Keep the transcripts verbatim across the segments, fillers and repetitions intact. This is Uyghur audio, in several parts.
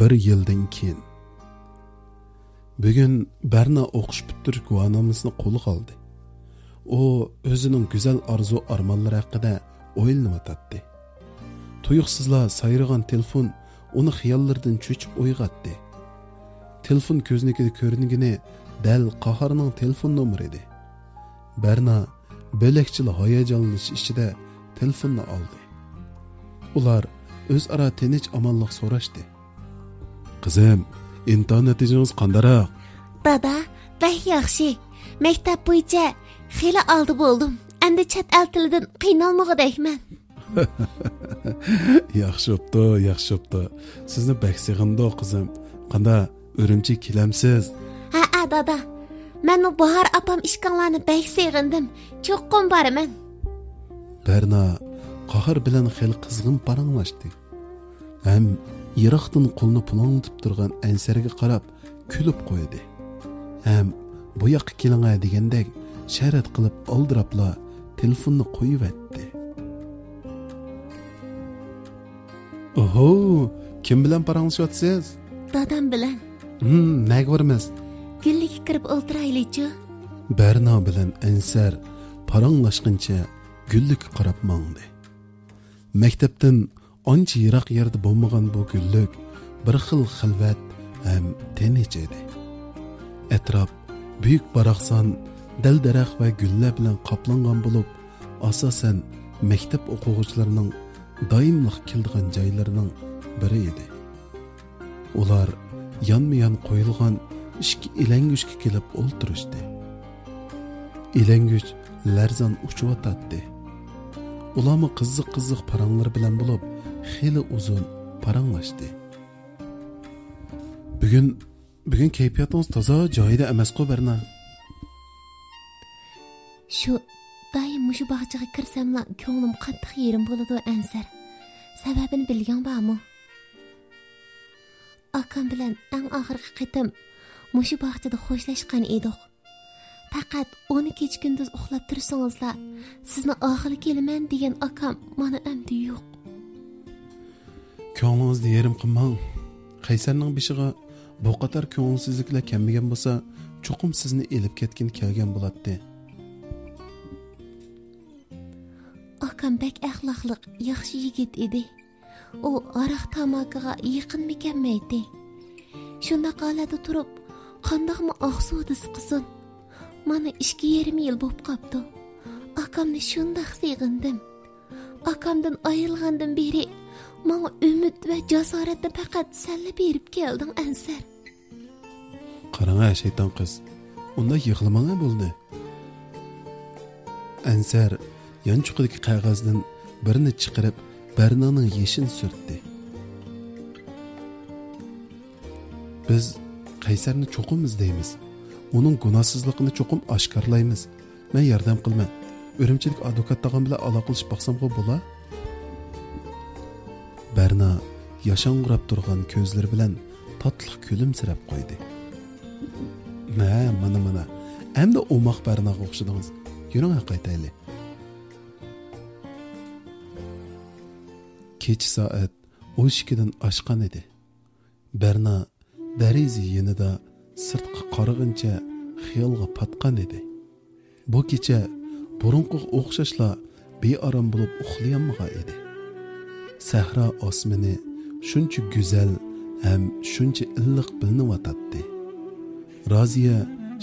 بىر يىلدىن كېيىن. بۈگۈن بەرنا ئوقۇش پۈتتۈرۈش گۇۋاھنامىسىنى قولىغا ئالدى. ئۇ ئۆزىنىڭ گۈزەل ئارزۇ-ئارمانلىرى ھەققىدە ئويلىنىۋاتاتتى. تۇيۇقسىزلا سايرىغان تېلېفون ئۇنى خىياللىرىدىن چۆچۈپ ئويغاتتى. تېلېفون كۆزنىكىدە كۆرۈنگىنى دەل قاھارنىڭ تېلېفون نومۇرى ئىدى. بەرنا بۆلەكچىلا ھاياجانلىنىش ئىچىدە تېلېفوننى ئالدى. ئۇلار ئۆزئارا تىنچ-ئامانلىق سوراشتى. «قىزىم، ئىمتىھان نەتىجىڭىز قانداقراق؟» «دادا، بەك ياخشى. مەكتەپ بويىچە خېلى ئالدى بولدۇم. ئەمدى چەت ئەل تىلىدىن قىينالمىغۇدەكمەن.» «ياخشى بوپتۇ، ياخشى بوپتۇ. سىزنى بەك سېغىندۇق، قىزىم. قاندا، ئۈرۈمچىگە كېلەمسىز؟» «ھەئە، دادا. مەنمۇ باھار ئاپام ئىككىڭلارنى بەك سېغىندىم. چوقۇم بارىمەن.» بەرنا قاھار بىلەن خېلى قىزغىن پاراڭلاشتى. ھەم يىراقتىن قولىنى پۇلاڭلىتىپ تۇرغان ئەنسەرگە قاراپ كۈلۈپ قويدى. ھەم «بۇ ياققا كېلىڭە» دېگەندەك شەرەت قىلىپ ئالدىراپلا تېلېفوننى قويۇۋەتتى. «ئوھو، كىم بىلەن پاراڭلىشىۋاتىسىز؟» «دادام بىلەن.» «ھىم، نەگە بارىمىز؟» «گۈللۈككە كىرىپ ئولتۇرايلىچۇ.» بەرنا بىلەن ئەنسەر پاراڭلاشقىنىچە گۈللۈككە قاراپ ماڭدى. مەكتەپتىن ئانچە يىراق يەردە بولمىغان بۇ گۈللۈك بىر خىل خىلۋەت ھەم تىنچ ئىدى. ئەتراپ بۈيۈك باراقسان، دەل-دەرەخ ۋە گۈللەر بىلەن قاپلانغان بولۇپ، ئاساسەن مەكتەپ ئوقۇغۇچىلىرىنىڭ دائىملىق كېلىدىغان جايلىرىنىڭ بىرى ئىدى. ئۇلار يانمۇيان قويۇلغان ئىككى ئىلەڭگۈچكە كېلىپ ئولتۇرۇشتى. ئىلەڭگۈچ لەرزان ئۇچۇۋاتاتتى. ئۇلارمۇ قىزىق-قىزىق پاراڭلىرى بىلەن بولۇپ، خېلى ئۇزۇن پاراڭلاشتى. «بۈگۈن، بۈگۈن كەيپىياتىڭىز تازا جايىدا ئەمەسقۇ، بەرنا؟» «شۇ، دائىم مۇشۇ باغچىغا كىرسەملا كۆڭلۈم قاتتىق يېرىم بولىدۇ، ئەنسەر. سەۋەبىنى بىلگۈڭ بارمۇ؟ ئاكام بىلەن ئەڭ ئاخىرقى قېتىم مۇشۇ باغچىدا خوشلاشقان ئىدۇق. پەقەت ئۇنى كېچە-كۈندۈز ئۇخلاپ تۇرسىڭىزلا، سىزنى ئاخىرى كېلىمەن دېگەن ئاكام مانا ئەمدى يوق.» «كۆڭلىڭىزنى يېرىم قىلماڭ. قەيسەرنىڭ بېشىغا بۇ قاتار كۆڭۈلسىزلىكلەر كەلمىگەن بولسا، چوقۇم سىزنى ئېلىپ كەتكىلى كەلگەن بولاتتى.» «ئاكام بەك ئەخلاقلىق، ياخشى يىگىت ئىدى. ئۇ ھاراق-تاماكىغا يېقىنمۇ كەلمەيتتى. شۇنداق ھالەتتە تۇرۇپ، قانداقمۇ ئاقسۇ دېسە قىلسۇن. مانا ئىككى يېرىم يىل بوپ قاپتۇ. ئاكامنى شۇنداق سېغىندىم. ئاكامدىن ئايرىلغاندىن بېرى ماڭا ئۈمىد ۋە جاسارەتنى پەقەت سەنلا بېرىپ كەلدىڭ، ئەنسەر.» «قاراڭە، شەيتان قىز، ئۇنداق يىغلىماڭە، بولدى.» ئەنسەر يانچۇقىدىكى قەغەزدىن بىرنى چىقىرىپ، بەرنانىڭ يېشىنى سۈرتتى. «بىز قەيسەرنى چوقۇم ئىزدەيمىز. ئۇنىڭ گۇناھسىزلىقىنى چوقۇم ئاشكارىلايمىز. مەن ياردەم قىلىمەن. ئۈرۈمچىدىكى ئادۋوكات تاغام بىلەن ئالاقىلىشىپ باقسامغۇ بولا؟» بەرنا ياشاڭغۇراپ تۇرغان كۆزلىرى بىلەن تاتلىق كۈلۈمسىرەپ قويدى. «ھە، مانا، مانا. ئەمدى ئوماق بەرناغا ئوخشىدىڭىز. يۈرۈڭ، ھە، قايتايلى.» كېچە سائەت ئون ئىككىدىن ئاشقان ئىدى. بەرنا دېرىزە يېنىدا سىرتقا قارىغىنىچە خىيالغا پاتقان ئىدى. بۇ كېچە بۇرۇنقىغا ئوخشاشلا بىئارام بولۇپ ئۇخلىيالمىغان ئىدى. سەھرا ئاسمىنى شۇنچە گۈزەل ھەم شۇنچە ئىللىق بىلىنىۋاتاتتى. رازىيە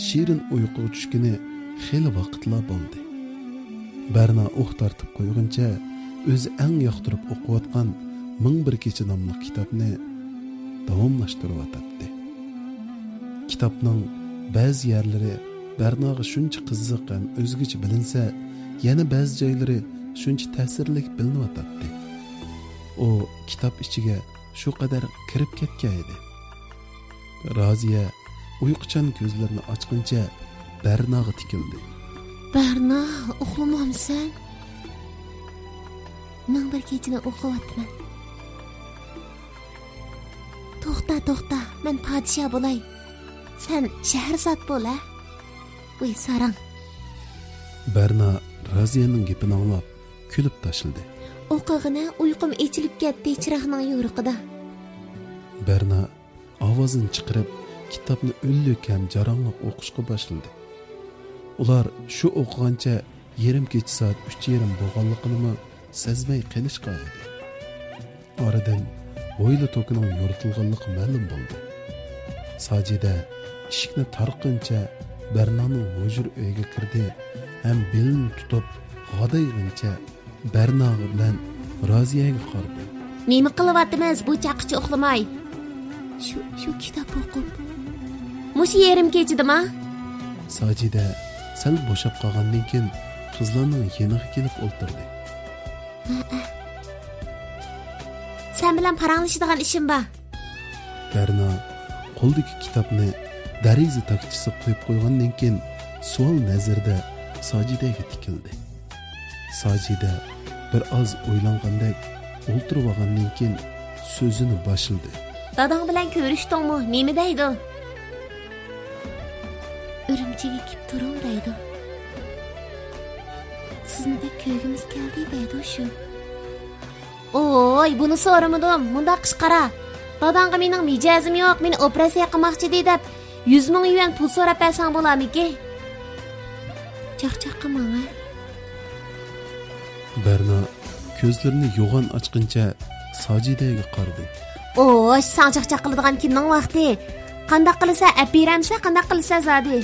شېرىن ئۇيقۇغا چۈشكىنى خېلى ۋاقىتلار بولدى. بەرنا ئۇھ تارتىپ قويغىنىچە ئۆزى ئەڭ ياقتۇرۇپ ئوقۇۋاتقان مىڭ بىر كېچە ناملىق كىتابنى داۋاملاشتۇرۇۋاتاتتى. كىتابنىڭ بەزى يەرلىرى بەرناغا شۇنچە قىزىق ھەم ئۆزگىچە بىلىنسە، يەنە بەزى جايلىرى شۇنچە تەسىرلىك بىلىنىۋاتاتتى. ئۇ كىتاب ئىچىگە شۇ قەدەر كىرىپ كەتكەن ئىدى. رازىيە ئۇيقۇچان كۆزلىرىنى ئاچقىنىچە بەرناغا تىكىلدى. بەرنا، ئۇخلىمامسەن؟ مىڭ بىر كېچىنى ئوقۇۋاتىمەن. توختا، توختا، مەن پادىشاھ بولاي. سەن شەھەرزات بول، ھە؟ ۋۇي ساراڭ. بەرنا رازىيەنىڭ گېپىنى ئاڭلاپ، كۈلۈپ تاشلىدى. ئوقۇغىنە، ئۇيقۇم ئېچىلىپ كەتتى چىراغنىڭ يورۇقىدا. بەرنا ئاۋازىنى چىقىرىپ، كىتابنى ئۈنلۈك ھەم جاراڭلىق ئوقۇشقا باشلىدى. ئۇلار شۇ ئوقۇغانچە يېرىم كېچە سائەت ئۈچ يېرىم بولغانلىقىنىمۇ سەزمەي قېلىشقان ئىدى. ئارىدىن ھويلا توكىنىڭ يورۇتۇلغانلىقى مەلۇم بولدى. ساجىدە ئىشىكنى تارتقىنىچە بەرنانىڭ ھۇجرا ئۆيىگە كىردى ھەم بېلىنى تۇتۇپ غادايغىنىچە بەرنا بىلەن رازىيەگە قارىدى. نېمە قىلىۋاتىمىز بۇ چاققىچە ئۇخلىماي؟ شۇ، شۇ كىتاب ئوقۇپ. مۇشۇ يېرىم كېچىدىما؟ ساجىدە سەل بوشاپ قالغاندىن كېيىن قىزلارنىڭ يېنىغا كېلىپ ئولتۇردى. ھەئە. سەن بىلەن پاراڭلىشىدىغان ئىشىم بار. بەرنا قولىدىكى كىتابنى دېرىزە تاكچىسىغا قويۇپ قويغاندىن كېيىن سوئال نەزىرىدە ساجىدەگە تىكىلدى. ساجىدە بىر ئاز ئويلانغاندەك ئولتۇرۇۋالغاندىن كېيىن سۆزىنى باشلىدى. داداڭ بىلەن كۆرۈشتۈڭمۇ؟ نېمە دەيدۇ؟ ئۈرۈمچىگە كېلىپ تۇرۇڭ دەيدۇ. سىزنى بەك كۆرگۈمىز كەلدى دەيدۇ شۇ. ئوي، بۇنى سورىمىدىم. مۇنداق ئىش قارا. داداڭغا مېنىڭ مىجەزىم يوق، مېنى ئوپېراتسىيە قىلماقچىدى دەپ، يۈز مىڭ يۈەن پۇل سوراپ بەرسەڭ بولارمىكى؟ چاقچاق قىلماڭ، ھە؟ بەرنا كۆزلىرىنى يوغان ئاچقىنىچە ساجىدەگە قارىدى. ئوش، ساڭا چاقچاق قىلىدىغان كىمنىڭ ۋاقتى؟ قانداق قىلىسەن، ئەپ بېرەمسەن، قانداق قىلىسەن زادى؟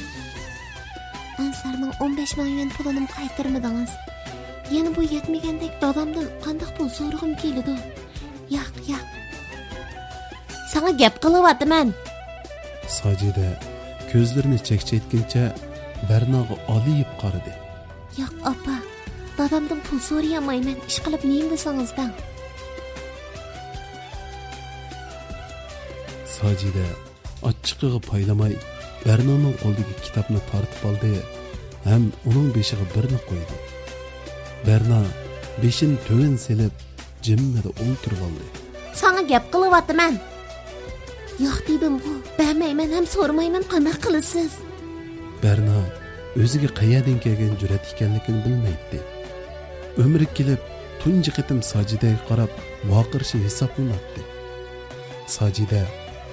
ئەنسەرنىڭ ئون بەش مىڭ يۈەن پۇلىنىمۇ قايتۇرمىدىڭىز. يەنە بۇ يەتمىگەندەك دادامدىن قانداق پۇل سورىغۇم كېلىدۇ؟ ياق، ياق. ساڭا گەپ قىلىۋاتىمەن. ساجىدە كۆزلىرىنى چەكچەيتكىنىچە بەرناغا ئالىيىپ قارىدى. ياق، ئاپا. دادامدىن پۇل سورىيالمايمەن. ئىشقىلىپ نېمە دېسىڭىز دەڭ. ساجىدە ئاچچىقىغا پايلىماي بەرنانىڭ قولىدىكى كىتابنى تارتىپ ئالدى ھەم ئۇنىڭ بېشىغا بىرنى قويدى. بەرنا بېشىنى تۆۋەن سېلىپ جىممىدە ئولتۇرۇۋالدى. ساڭا گەپ قىلىۋاتىمەن. ياق دېدىمغۇ، بەرمەيمەن ھەم سورىمايمەن، قانداق قىلىسىز؟ بەرنا ئۆزىگە قەيەردىن كەلگەن جۈرئەت ئىكەنلىكىنى بىلمەيتتى. ئۆمرى كېلىپ تۇنجى قېتىم ساجىدەگە قاراپ ۋارقىرىشى ھېسابلىناتتى. ساجىدە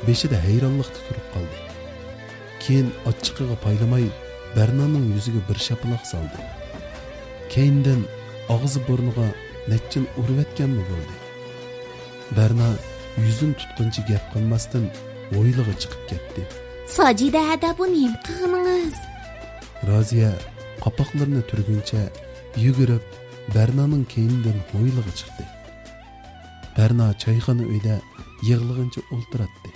بېشىدا ھەيرانلىقتا تۇرۇپ قالدى. كېيىن ئاچچىقىغا پايلىماي بەرنانىڭ يۈزىگە بىر شاپىلاق سالدى. كەينىدىن ئاغزى بۇرنىغا نەچچىنى ئۇرۇۋەتكەنمۇ بولدى. بەرنا يۈزىنى تۇتقىنىچە گەپ قىلماستىن ھويلىغا چىقىپ كەتتى. ساجىدە ھەدە، بۇ نېمە قىلغىنىڭىز؟ رازىيە قاپاقلىرىنى تۈرگىنىچە يۈگۈرۈپ بەرنانىڭ كەينىدىن ھويلىغا چىقتى. بەرنا چايخانا ئۆيدە يىغلىغىنىچە ئولتۇراتتى.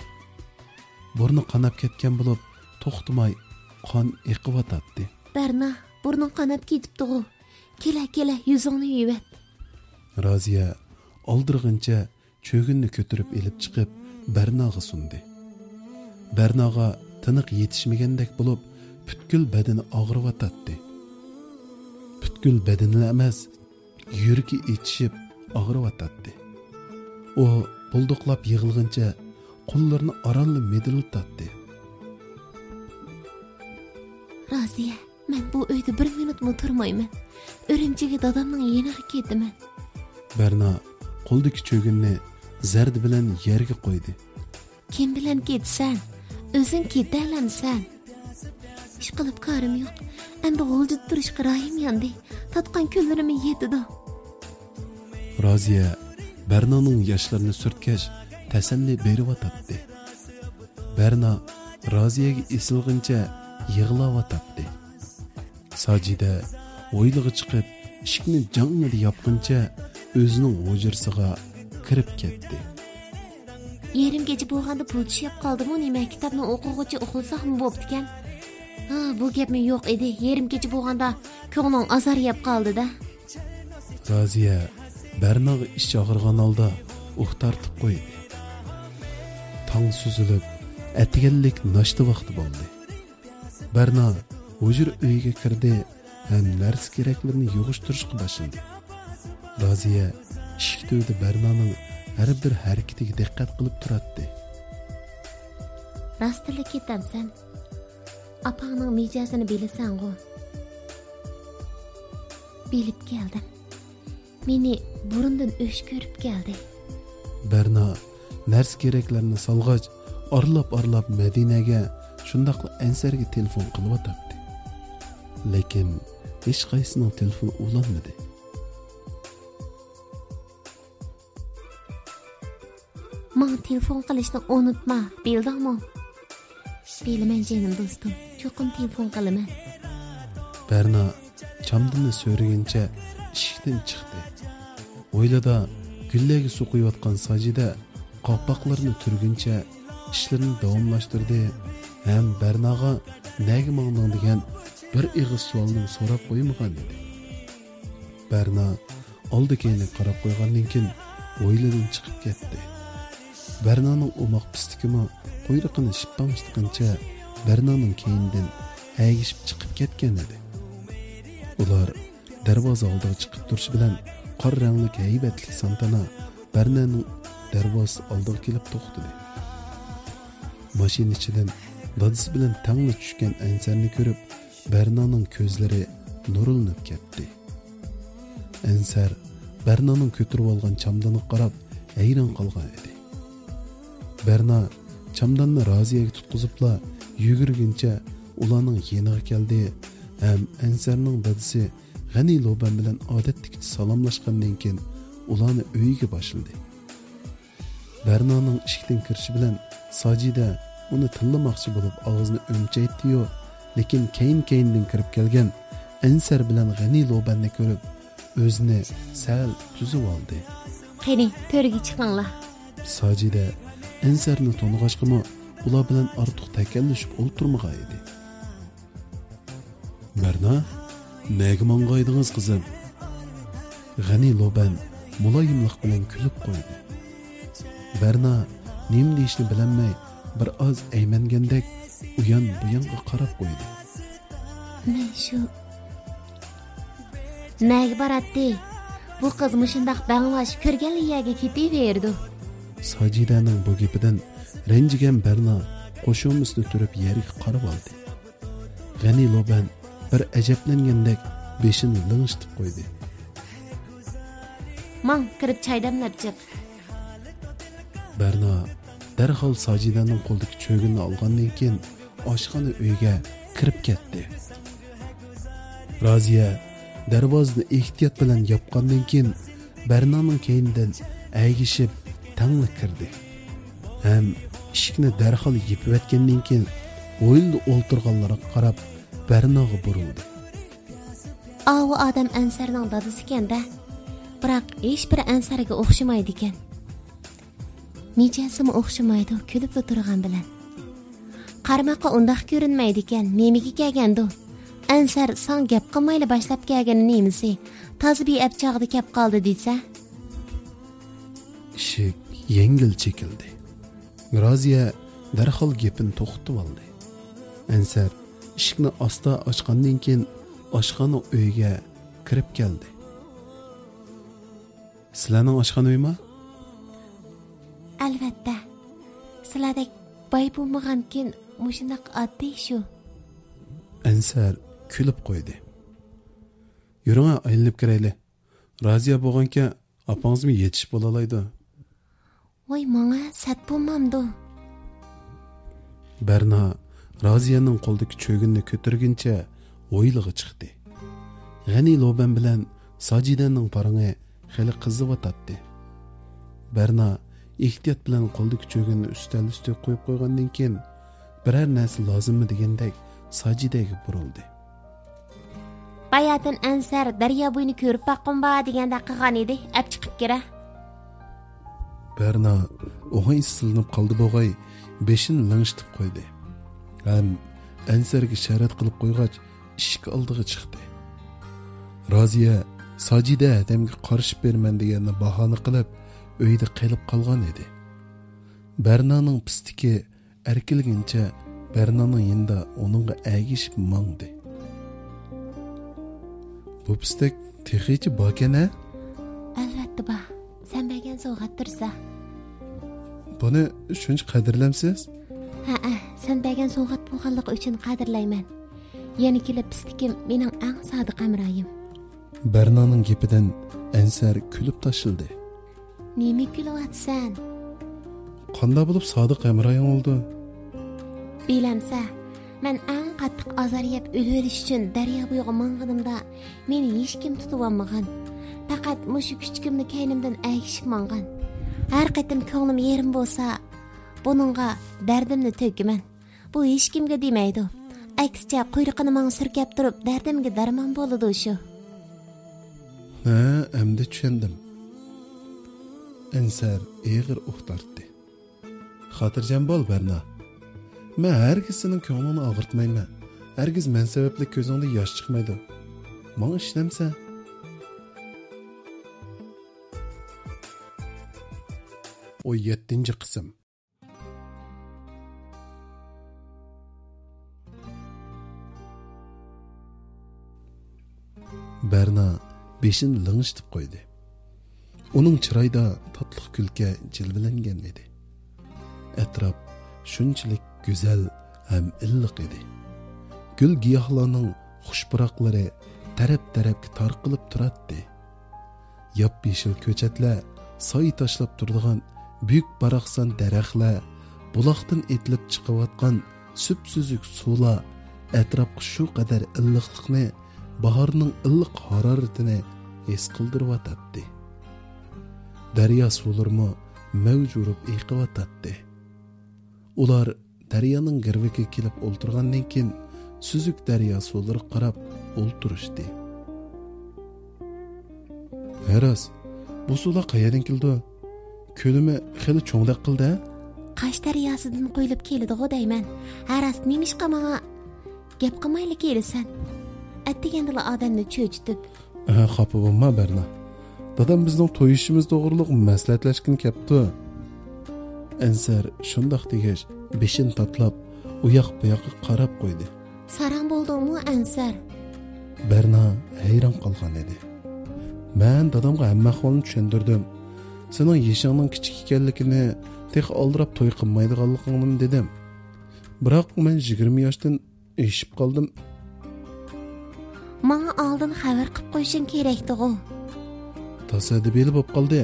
بۇرنى قاناپ كەتكەن بولۇپ، توختىماي قان ئېقىۋاتاتتى. بەرنا، بۇرنۇڭ قاناپ كېتىپتىغۇ. كېلە، كېلە، يۈزۈڭنى يۇيۇۋەت. رازىيە ئالدىرىغىنىچە چۆگۈننى كۆتۈرۈپ ئېلىپ چىقىپ، بەرناغا سۇندى. بەرناغا تىنىق يېتىشمىگەندەك بولۇپ، پۈتكۈل بەدىنى ئاغرىۋاتاتتى. پۈتكۈل بەدىنىلا ئەمەس، يۈرىكى ئېچىشىپ ئاغرىۋاتاتتى. ئۇ بۇلدۇقلاپ يىغلىغىنىچە قوللىرىنى ئارانلا مىدىرلىتاتتى. رازىيە، مەن بۇ ئۆيدە بىر مىنۇتمۇ تۇرمايمەن. ئۈرۈمچىگە دادامنىڭ يېنىغا كېتىمەن. بەرنا قولىدىكى چۆگۈننى زەردە بىلەن يەرگە قويدى. كىم بىلەن كېتىسەن؟ ئۆزۈڭ كېتەلەمسەن؟ ئىشقىلىپ كارىم يوق. ئەمدى غۇلجىدا تۇرۇشقا رايىم ياندى. تاتقان كۈنلىرىممۇ يېتىدۇ. رازىيە بەرنانىڭ ياشلىرىنى سۈرتكەچ تەسەللى بېرىۋاتاتتى. بەرنا رازىيەگە ئېسىلغىنىچە يىغلاۋاتاتتى. ساجىدە ھويلىغا چىقىپ، ئىشىكنى جاڭڭىدە ياپقىنىچە ئۆزىنىڭ ھۇجرىسىغا كىرىپ كەتتى. يېرىم كېچە بولغاندا بۇلتۇشۇپ قالدىمۇ نېمە؟ كىتابنى ئوقۇغۇچە ئۇخلىساقمۇ بوپتىكەن. ھا، بۇ گەپمۇ يوق ئىدى. يېرىم كېچە بولغاندا كۆڭلۈڭ ئازار يەپ قالدى-دە. رازىيە بەرناغا ئىچ ئاغرىغان ھالدا ئۇھ تارتىپ قويدى. تاڭ سۈزۈلۈپ، ئەتىگەنلىك ناشتا ۋاقتى بولدى. بەرنا ھۇجرا ئۆيىگە كىردى ھەم نەرسە-كېرەكلىرىنى يىغىشتۇرۇشقا باشلىدى. رازىيە ئىشىك تۈۋىدە بەرنانىڭ ھەر بىر ھەرىكىتىگە دىققەت قىلىپ تۇراتتى. راستلا كېتەمسەن؟ ئاپاڭنىڭ مىجەزىنى بىلىسەنغۇ؟ بىلىپ كەلدىم. مېنى بۇرۇندىن ئۆچ كۆرۈپ كەلدى. بەرنا نەرسە-كېرەكلەرنى سالغاچ، ئارىلاپ-ئارىلاپ مەدىنەگە، شۇنداقلا ئەنسەرگە تېلېفون قىلىۋاتاتتى. لېكىن ھېچقايسىنىڭ تېلېفونى ئۇلانمىدى. ماڭا تېلېفون قىلىشنى ئۇنتۇما، بىلدىڭمۇ؟ بىلىمەن جېنىم دوستۇم، چوقۇم تېلېفون قىلىمەن. بەرنا چامدىنى سۆرىگىنىچە ئىشىكتىن چىقتى. ھويلىدا گۈللەرگە سۇ قۇيۇۋاتقان ساجىدە قاپاقلىرىنى تۈرگىنىچە ئىشلىرىنى داۋاملاشتۇردى ھەم بەرناغا «نەگە ماڭدىڭ؟» دېگەن بىر ئېغىز سوئالنىمۇ سوراپ قويمىغان ئىدى. بەرنا ئالدى-كەينىگە قاراپ قويغاندىن كېيىن ھويلىدىن چىقىپ كەتتى. بەرنانىڭ ئوماق پىستىكىمۇ قۇيرۇقىنى شىپپاڭشىتقىنىچە بەرنانىڭ كەينىدىن ئەگىشىپ چىقىپ كەتكەن ئىدى. ئۇلار دەرۋازا ئالدىغا چىقىپ تۇرۇشى بىلەن قارا رەڭلىك ھەيۋەتلىك سانتانا بەرنانىڭ دەرۋازىسى ئالدىغا كېلىپ توختىدى. ماشىنا ئىچىدىن دادىسى بىلەن تەڭلا چۈشكەن ئەنسەرنى كۆرۈپ، بەرنانىڭ كۆزلىرى نۇرلىنىپ كەتتى. ئەنسەر بەرنانىڭ كۆتۈرۈۋالغان چامدىنىغا قاراپ ھەيران قالغان ئىدى. بەرنا چامداننى رازىيەگە تۇتقۇزۇپلا يۈگۈرگىنىچە ئۇلارنىڭ يېنىغا كەلدى ھەم ئەنسەرنىڭ دادىسى غەنى لوبەن بىلەن ئادەتتىكىچە سالاملاشقاندىن كېيىن ئۇلارنى ئۆيىگە باشلىدى. بەرنانىڭ ئىشىكتىن كىرىشى بىلەن ساجىدە ئۇنى تىللىماقچى بولۇپ ئاغزىنى ئۆمچەيتتى-يۇ، لېكىن كەينى-كەينىدىن كىرىپ كەلگەن ئەنسەر بىلەن غەنى لوبەننى كۆرۈپ، ئۆزىنى سەل تۈزۈۋالدى. قېنى، تۆرگە چىقىڭلار. ساجىدە ئەنسەرنى تونۇغاچقىمۇ، ئۇلار بىلەن ئارتۇق تەكەللىشىپ ئولتۇرمىغان ئىدى. بەرنا، نەگە ماڭغايدىڭىز، قىزىم؟ غەنى لوبەن مۇلايىملىق بىلەن كۈلۈپ قويدى. بەرنا نېمە دېيىشنى بىلەلمەي، بىر ئاز ئەيمەنگەندەك ئۇيان-بۇيانغا قاراپ قويدى. مەن شۇ نەگە باراتتى؟ بۇ قىز مۇشۇنداق بەڭلاش كۆرگەنلا يەرگە كېتىۋېرىدۇ. ساجىدەنىڭ بۇ گېپىدىن رەنجىگەن بەرنا قوشۇمىسىنى تۈرۈپ يەرگە قارىۋالدى. غەنى لوبەن بىر ئەجەبلەنگەندەك بېشىنى لىڭشىتىپ قويدى. ماڭ، كىرىپ چاي دەملەپ چىق. بەرنا دەرھال ساجىدەنىڭ قولىدىكى چۆگۈننى ئالغاندىن كېيىن ئاشخانا ئۆيگە كىرىپ كەتتى. رازىيە دەرۋازىنى ئېھتىيات بىلەن ياپقاندىن كېيىن، بەرنانىڭ كەينىدىن ئەگىشىپ تەڭلا كىردى ھەم ئىشىكنى دەرھال يېپىۋەتكەندىن كېيىن، ھويلىدا ئولتۇرغانلارغا قاراپ بەرناغا بۇرۇلدى. ئاۋۇ ئادەم ئەنسەرنىڭ دادىسىكەن-دە، بىراق ھېچبىر ئەنسەرگە ئوخشىمايدىكەن. مىجەزىمۇ ئوخشىمايدۇ، كۈلۈپلا تۇرغان بىلەن. قارىماققا ئۇنداق كۆرۈنمەيدىكەن، نېمىگە كەلگەندۇ؟ ئەنسەر ساڭا گەپ قىلمايلا باشلاپ كەلگىنى نېمىسى؟ تازا بىئەپ چاغدا كەپ قالدى دېسە. ئىشىك يەڭگىل چېكىلدى. رازىيە دەرھال گېپىنى توختىتىۋالدى. ئەنسەر ئىشىكنى ئاستا ئاچقاندىن كېيىن ئاشخانا ئۆيگە كىرىپ كەلدى. سىلەرنىڭ ئاشخانا ئۆيمۇ؟ ئەلۋەتتە. سىلەردەك باي بولمىغانكىن، مۇشۇنداق ئاددىي شۇ. ئەنسەر كۈلۈپ قويدى. يۈرۈڭە، ئايلىنىپ كىرەيلى. رازىيە بولغانكەن، ئاپاڭىزمۇ يېتىشىپ بولالايدۇ. ۋاي، ماڭا سەت بولمامدۇ؟ بەرنا رازىيەنىڭ قولىدىكى چۆگۈننى كۆتۈرگىنىچە ھويلىغا چىقتى. غەنى لوبەن بىلەن ساجىدەنىڭ پارىڭى خېلى قىزىۋاتاتتى. بەرنا ئېھتىيات بىلەن قولىدىكى چۆگۈننى ئۈستەل ئۈستىگە قويۇپ قويغاندىن كېيىن، بىرەر نەرسە لازىممۇ دېگەندەك ساجىدەگە بۇرۇلدى. باياتىن ئەنسەر دەريا بويىنى كۆرۈپ باققۇم بار دېگەندەك قىلغان ئىدى، ئەپ چىقىپ كىرە. بەرنا ئوڭايسىزلىنىپ قالدى بوغاي، بېشىنى لىڭشىتىپ قويدى ھەم ئەنسەرگە ئىشارەت قىلىپ قويغاچ، ئىشىك ئالدىغا چىقتى. رازىيە ساجىدە ھەدەمگە قارىشىپ بېرىمەن دېگەننى باھانە قىلىپ، ئۆيدە قېلىپ قالغان ئىدى. بەرنانىڭ پىستىكى ئەركىلىگىنىچە بەرنانىڭ يېنىدا ئۇنىڭغا ئەگىشىپ ماڭدى. بۇ پىستەك تېخىچە باركەن-ھە؟ ئەلۋەتتە بار. سەن بەرگەن سوۋغاتتۇرسا. بۇنى شۇنچە قەدىرلەمسىز؟ ھەئە، سەن بەرگەن سوۋغات بولغانلىقى ئۈچۈن قەدىرلەيمەن. يەنە كېلىپ پىستىكىم مېنىڭ ئەڭ سادىق ھەمراھىم. بەرنانىڭ گېپىدىن ئەنسەر كۈلۈپ تاشلىدى. نېمە كۈلۈۋاتىسەن؟ قانداق بولۇپ سادىق ھەمراھىڭ بولدى؟ بىلەمسە، مەن ئەڭ قاتتىق ئازار يەپ ئۆلۈۋېلىش ئۈچۈن دەريا بويىغا ماڭغىنىمدا، مېنى ھېچكىم تۇتۇۋالمىغان. پەقەت مۇشۇ كۈچۈكۈملا كەينىمدىن ئەگىشىپ ماڭغان. ھەر قېتىم كۆڭلۈم يېرىم بولسا، بۇنىڭغا دەردىمنى تۆكىمەن. بۇ ھېچكىمگە دېمەيدۇ. ئەكسىچە، قۇيرۇقىنى ماڭا سۈركەپ تۇرۇپ، دەردىمگە دەرمان بولىدۇ شۇ. ھە، ئەمدى چۈشەندىم. ئەنسەر ئېغىر ئۇھ تارتتى. خاتىرجەم بول، بەرنا. مەن ھەرگىز سېنىڭ كۆڭلۈڭنى ئاغرىتمايمەن. ھەرگىز مەن سەۋەبلىك كۆزۈڭدىن ياش چىقمايدۇ. ماڭا ئىشىنەمسەن؟ ئون يەتتىنچى قىسىم. بەرنا بېشىنى لىڭشىتىپ قويدى. ئۇنىڭ چىرايىدا تاتلىق كۈلكە جىلۋىلەنگەن ئىدى. ئەتراپ شۇنچىلىك گۈزەل ھەم ئىللىق ئىدى. گۈل-گىياھلارنىڭ خۇش پۇراقلىرى تەرەپ-تەرەپكە تارقىلىپ تۇراتتى. ياپيېشىل كۆچەتلەر، سايە تاشلاپ تۇرىدىغان بۈيۈك باراقسان دەرەخلەر، بۇلاقتىن ئېتىلىپ چىقىۋاتقان سۈپسۈزۈك سۇلار ئەتراپقا شۇ قەدەر ئىللىقلىقنى، باھارنىڭ ئىللىق ھارارىتىنى ھېس قىلدۇرۇۋاتاتتى. دەريا سۇلىرىمۇ مەۋج ئۇرۇپ ئېقىۋاتاتتى. ئۇلار دەريانىڭ گىرۋىكىگە كېلىپ ئولتۇرغاندىن كېيىن، سۈزۈك دەريا سۇلىرىغا قاراپ ئولتۇرۇشتى. ھە راست، بۇ سۇلار قەيەردىن كېلىدۇ؟ كۆلىمۇ خېلى چوڭدەك قىلدى-ھە؟ قاش دەرياسىدىن قۇيۇلۇپ كېلىدىغۇ دەيمەن. ھە راست، نېمىشقا ماڭا گەپ قىلمايلا كېلىسەن؟ ئەتىگەندىلا ئادەمنى چۆچۈتۈپ. ئەھە، خاپا بولما، بەرنا. دادام بىزنىڭ توي ئىشىمىز توغرۇلۇق مەسلىھەتلەشكىلى كەپتۇ. ئەنسەر شۇنداق دېگەچ، بېشىنى تاتلاپ، ئۇياق-بۇياققا قاراپ قويدى. ساراڭ بولدۇڭمۇ، ئەنسەر؟ بەرنا ھەيران قالغان ئىدى. مەن دادامغا ھەممە ئەھۋالنى چۈشەندۈردۈم. سېنىڭ يېشىڭنىڭ كىچىك ئىكەنلىكىنى، تېخى ئالدىراپ توي قىلمايدىغانلىقىڭنىمۇ دېدىم. بىراق مەن يىگىرمە ياشتىن ئېشىپ قالدىم. ماڭا ئالدىن خەۋەر قىپ قويۇشۇڭ كېرەكتىغۇ. تاسادىپىيلا بولۇپ قالدى.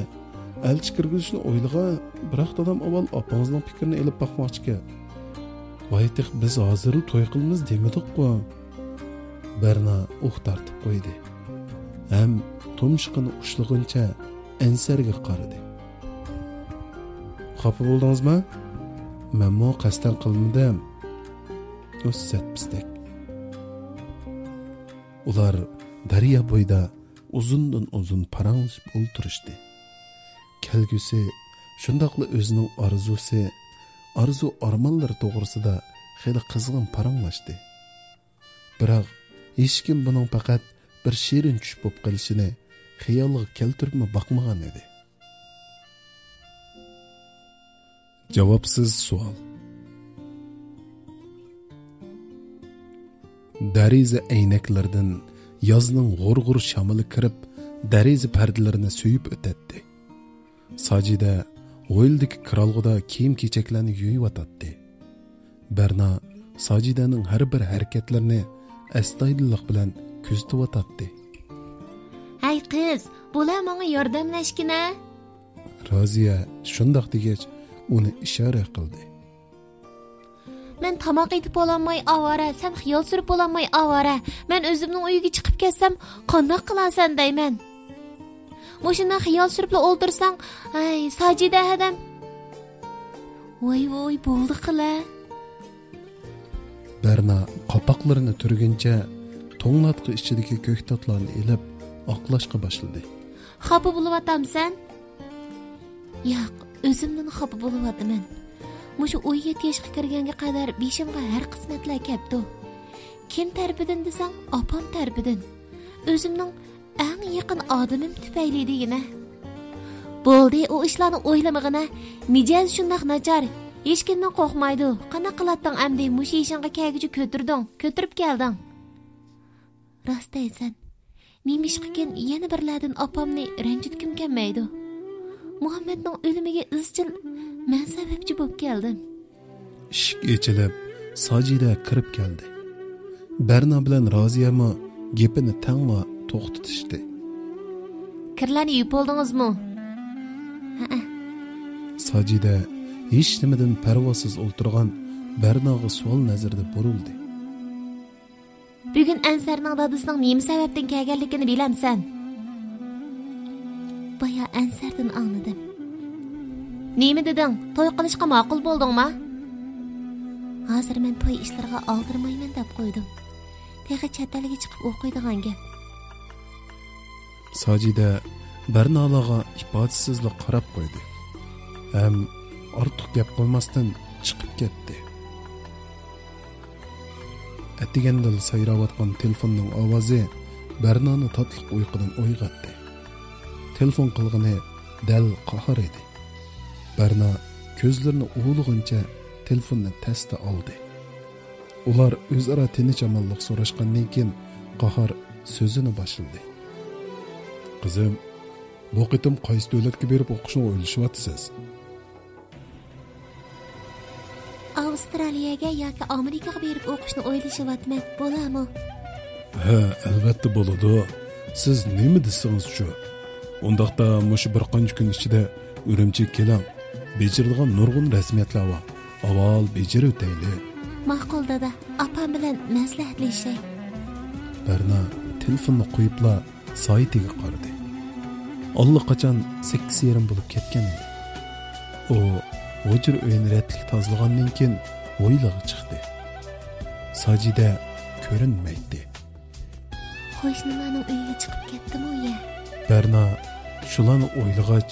ئەلچى كىرگۈزۈشنى ئويلىغان، بىراق دادام ئاۋۋال ئاپىڭىزنىڭ پىكرىنى ئېلىپ باقماقچىكەن. ۋاي، تېخى بىز ھازىرلا توي قىلىمىز دېمىدۇققۇ. بەرنا ئۇھ تارتىپ قويدى ھەم تۇمشۇقىنى ئۇشلىغىنىچە ئەنسەرگە قارىدى. خاپا بولدىڭىزمۇ؟ مەنمۇ قەستەن قىلمىدىم. ئۇ سەت-پىستەك. ئۇلار دەريا بويىدا ئۇزۇندىن ئۇزۇن پاراڭلىشىپ ئولتۇرۇشتى. كەلگۈسى، شۇنداقلا ئۆزىنىڭ ئارزۇسى، ئارزۇ-ئارمانلىرى توغرىسىدا خېلى قىزغىن پاراڭلاشتى. بىراق، ھېچكىم بۇنىڭ پەقەت بىر شېرىن چۈش بولۇپ قېلىشىنى خىيالىغا كەلتۈرۈپمۇ باقمىغان ئىدى. جاۋابسىز سوئال. دېرىزە ئەينەكلىرىدىن يازنىڭ غۇر-غۇر شامىلى كىرىپ، دېرىزە پەردىلىرىنى سۆيۈپ ئۆتەتتى. ساجىدە ھويلىدىكى كىرئالغۇدا كىيىم-كېچەكلەرنى يۇيۇۋاتاتتى. بەرنا ساجىدەنىڭ ھەر بىر ھەرىكەتلىرىنى ئەستايىدىللىق بىلەن كۆزىتىۋاتاتتى. ھەي قىز، بولە ماڭا ياردەملەشكىنە. رازىيە شۇنداق دېگەچ، ئۇنى ئىشارە قىلدى. مەن تاماق ئېتىپ بولالماي ئاۋارە، سەن خىيال سۈرۈپ بولالماي ئاۋارە. مەن ئۆزۈمنىڭ ئۆيىگە چىقىپ كەتسەم، قانداق قىلارسەن دەيمەن. مۇشۇنداق خىيال سۈرۈپلا ئولتۇرساڭ، ھەي، ساجىدە ھەدەم. ۋاي، ۋاي، بولدى قىلە. بەرنا قاپاقلىرىنى تۈرگىنىچە توڭلاتقۇ ئىچىدىكى كۆكتاتلارنى ئېلىپ ئاقلاشقا باشلىدى. خاپا بولۇۋاتامسەن؟ ياق، ئۆزۈمدىن خاپا بولۇۋاتىمەن. مۇشۇ ئون يەتتە ياشقا كىرگەنگە قەدەر بېشىمغا ھەر قىسمەتلەر كەپتۇ. كىم تەرىپىدىن دېسەڭ، ئاپام تەرىپىدىن. ئۆزۈمنىڭ ئەڭ يېقىن ئادىمىم تۈپەيلى دېگىنە. بولدى، ئۇ ئىشلارنى ئويلىمىغىنە. مىجەزى شۇنداق ناچار. ھېچكىمدىن قورقمايدۇ. قانداق قىلاتتىڭ ئەمدى؟ مۇشۇ يېشىڭغا كەلگۈچە كۆتۈردۈڭ، كۆتۈرۈپ كەلدىڭ. راست دەيسەن. نېمىشقىكىن يەنە بىرلەردىن ئاپامنى رەنجىتكۈم كەلمەيدۇ. مۇھەممەدنىڭ ئۆلۈمىگە ئىزچىل مەن سەۋەبچى بولۇپ كەلدىم. ئىشىك ئېچىلىپ، ساجىدە كىرىپ كەلدى. بەرنا بىلەن رازىيەمۇ گېپىنى تەڭلا توختىتىشتى. كىرلەرنى يۇيۇپ بولدىڭىزمۇ؟ ھەئە. ساجىدە ھېچنېمىدىن پەرۋاسىز ئولتۇرغان بەرناغا سوئال نەزىرىدە بۇرۇلدى. بۈگۈن ئەنسەرنىڭ دادىسىنىڭ نېمە سەۋەبتىن كەلگەنلىكىنى بىلەمسەن؟ بايا ئەنسەردىن ئاڭلىدىم. نېمە دېدىڭ؟ توي قىلىشقا ماقۇل بولدۇڭما؟ ھازىر مەن توي ئىشلىرىغا ئالدىرىمايمەن دەپ قويدۇم. تېخى چەت ئەلگە چىقىپ ئوقۇيدىغان گەپ. ساجىدە بەرناغا ئىپادىسىزلا قاراپ قويدى ھەم ئارتۇق گەپ قىلماستىن چىقىپ كەتتى. ئەتىگەندىلا سايراۋاتقان تېلېفوننىڭ ئاۋازى بەرنانى تاتلىق ئۇيقۇدىن ئويغاتتى. تېلېفون قىلغىنى دەل قاھار ئىدى. بەرنا كۆزلىرىنى ئۇۋىلىغىنىچە تېلېفوننى تەستە ئالدى. ئۇلار ئۆزئارا تىنچ-ئامانلىق سوراشقاندىن كېيىن، قاھار سۆزىنى باشلىدى. قىزىم، بۇ قېتىم قايسى دۆلەتكە بېرىپ ئوقۇشنى ئويلىشىۋاتىسىز؟ ئاۋسترالىيەگە ياكى ئامېرىكىغا بېرىپ ئوقۇشنى ئويلىشىۋاتىمەن، بولامۇ؟ ھە، ئەلۋەتتە بولىدۇ. سىز نېمە دېسىڭىز شۇ. ئۇنداقتا مۇشۇ بىر قانچە كۈن ئىچىدە ئۈرۈمچىگە كېلىڭ. بېجىرىدىغان نۇرغۇن رەسمىيەتلەر بار. ئاۋۋال بېجىرىۋېتەيلى. ماقۇل دادا، ئاپام بىلەن مەسلىھەتلىشەي. بەرنا تېلېفوننى قويۇپلا سائىتىگە قارىدى. ئاللىقاچان سەككىز يېرىم بولۇپ كەتكەن ئىدى. ئۇ ھۇجرا ئۆيىنى رەتلىك تازىلىغاندىن كېيىن ھويلىغا چىقتى. ساجىدە كۆرۈنمەيتتى. قوشنىلارنىڭ ئۆيىگە چىقىپ كەتتىمۇ يە؟ بەرنا شۇلارنى ئويلىغاچ،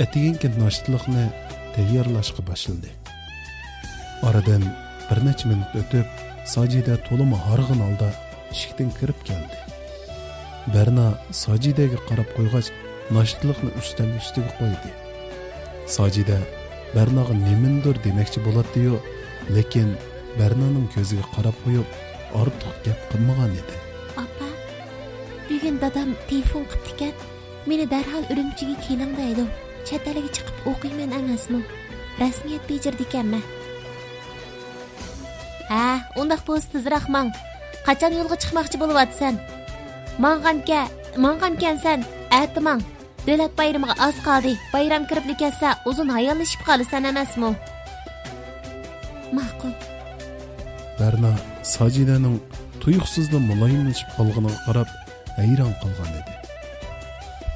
ئەتىگەنكى ناشتىلىقنى تەييارلاشقا باشلىدى. ئارىدىن بىر نەچچە مىنۇت ئۆتۈپ، ساجىدە تولىمۇ ھارغىن ھالدا ئىشىكتىن كىرىپ كەلدى. بەرنا ساجىدەگە قاراپ قويغاچ، ناشتىلىقنى ئۈستەل ئۈستىگە قويدى. ساجىدە بەرناغا نېمىندۇر دېمەكچى بولاتتى-يۇ، لېكىن بەرنانىڭ كۆزىگە قاراپ قويۇپ، ئارتۇق گەپ قىلمىغان ئىدى. ئاپا، بۈگۈن دادام تېلېفون قىپتىكەن، مېنى دەرھال ئۈرۈمچىگە كېلىڭ دەيدۇ. چەت ئەلگە چىقىپ ئوقۇيمەن ئەمەسمۇ؟ رەسمىيەت بېجىرىدىكەنمەن. ھە، ئۇنداق بولسا تېزراق ماڭ. قاچان يولغا چىقماقچى بولۇۋاتىسەن؟ ماڭغانكە-، ماڭغانكەنسەن، ئەتە ماڭ. دۆلەت بايرىمىغا ئاز قالدى. بايرام كىرىپلا كەتسە، ئۇزۇن ھاياللىشىپ قالىسەن ئەمەسمۇ؟ ماقۇل. بەرنا ساجىدەنىڭ تۇيۇقسىزلا مۇلايىملىشىپ قالغىنىغا قاراپ ھەيران قالغان ئىدى.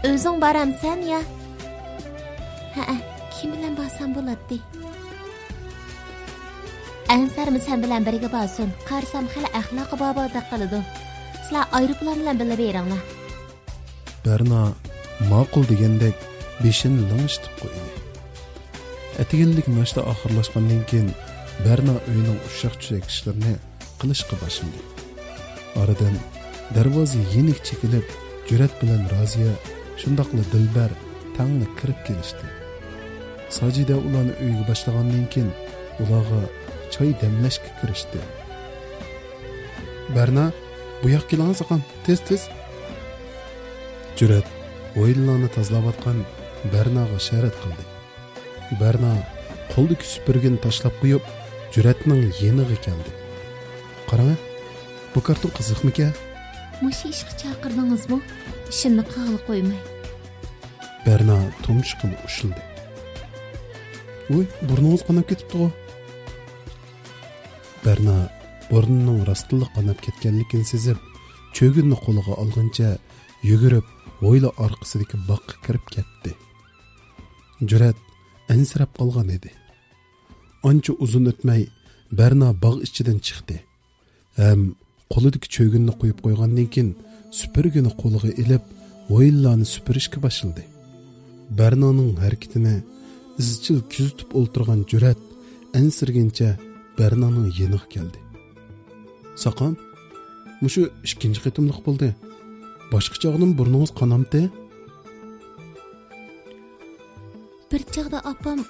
ئۆزۈڭ بارامسەن يا؟ ھەئە، كىم بىلەن بارسام بولاتتى؟ ئەنسەرمۇ سەن بىلەن بىرگە بارسۇن. قارىسام خېلى ئەخلاقى بار بالىدەك قىلىدۇ. سىلەر ئايروپىلان بىلەن بىللە بېرىڭلار. بەرنا ماقۇل دېگەندەك بېشىنى لىڭشىتىپ قويدى. ئەتىگەنلىك ناشتا ئاخىرلاشقاندىن كېيىن، بەرنا ئۆيىنىڭ ئۇششاق-چۈششەك ئىشلىرىنى قىلىشقا باشلىدى. ئارىدىن دەرۋازا يېنىك چېكىلىپ، جۈرئەت بىلەن رازىيە شۇنداقلا دىلبەر تەڭلا كىرىپ كېلىشتى. ساجىدە ئۇلارنى ئۆيگە باشلىغاندىن كېيىن، ئۇلارغا چاي دەملەشكە كىرىشتى. بەرنا، بۇ ياققا كېلىڭە ساقام، تېز، تېز. جۈرئەت ھويلىلارنى تازىلاۋاتقان بەرناغا ئىشارەت قىلدى. بەرنا قولىدىكى سۈپۈرگىنى تاشلاپ قويۇپ، جۈرئەتنىڭ يېنىغا كەلدى. قاراڭە، بۇ كارتون قىزىقمىكەن؟ مۇشۇ ئىشقا چاقىردىڭىزمۇ؟ ئىشىمنى قىلغىلى قويماي. بەرنا تۇمشۇقىنى ئۇشلىدى. ۋوي، بۇرنىڭىز قاناپ كېتىپتىغۇ؟ بەرنا بۇرنىنىڭ راستتىنلا قاناپ كەتكەنلىكىنى سېزىپ، چۆگۈننى قولىغا ئالغىنىچە يۈگۈرۈپ ھويلا ئارقىسىدىكى باغقا كىرىپ كەتتى. جۈرئەت ئەنسىرەپ قالغان ئىدى. ئانچە ئۇزۇن ئۆتمەي، بەرنا باغ ئىچىدىن چىقتى ھەم قولىدىكى چۆگۈننى قويۇپ قويغاندىن كېيىن، سۈپۈرگىنى قولىغا ئېلىپ، ھويلىلارنى سۈپۈرۈشكە باشلىدى. بەرنانىڭ ھەرىكىتىنى ئىزچىل كۆزىتىپ ئولتۇرغان جۈرئەت ئەنسىرىگىنىچە بەرنانىڭ يېنىغا كەلدى. ساقام، مۇشۇ ئىككىنچى قېتىملىق بولدى. باشقا چاغدىمۇ بۇرنىڭىز قانامتى؟ بىر چاغدا ئاپام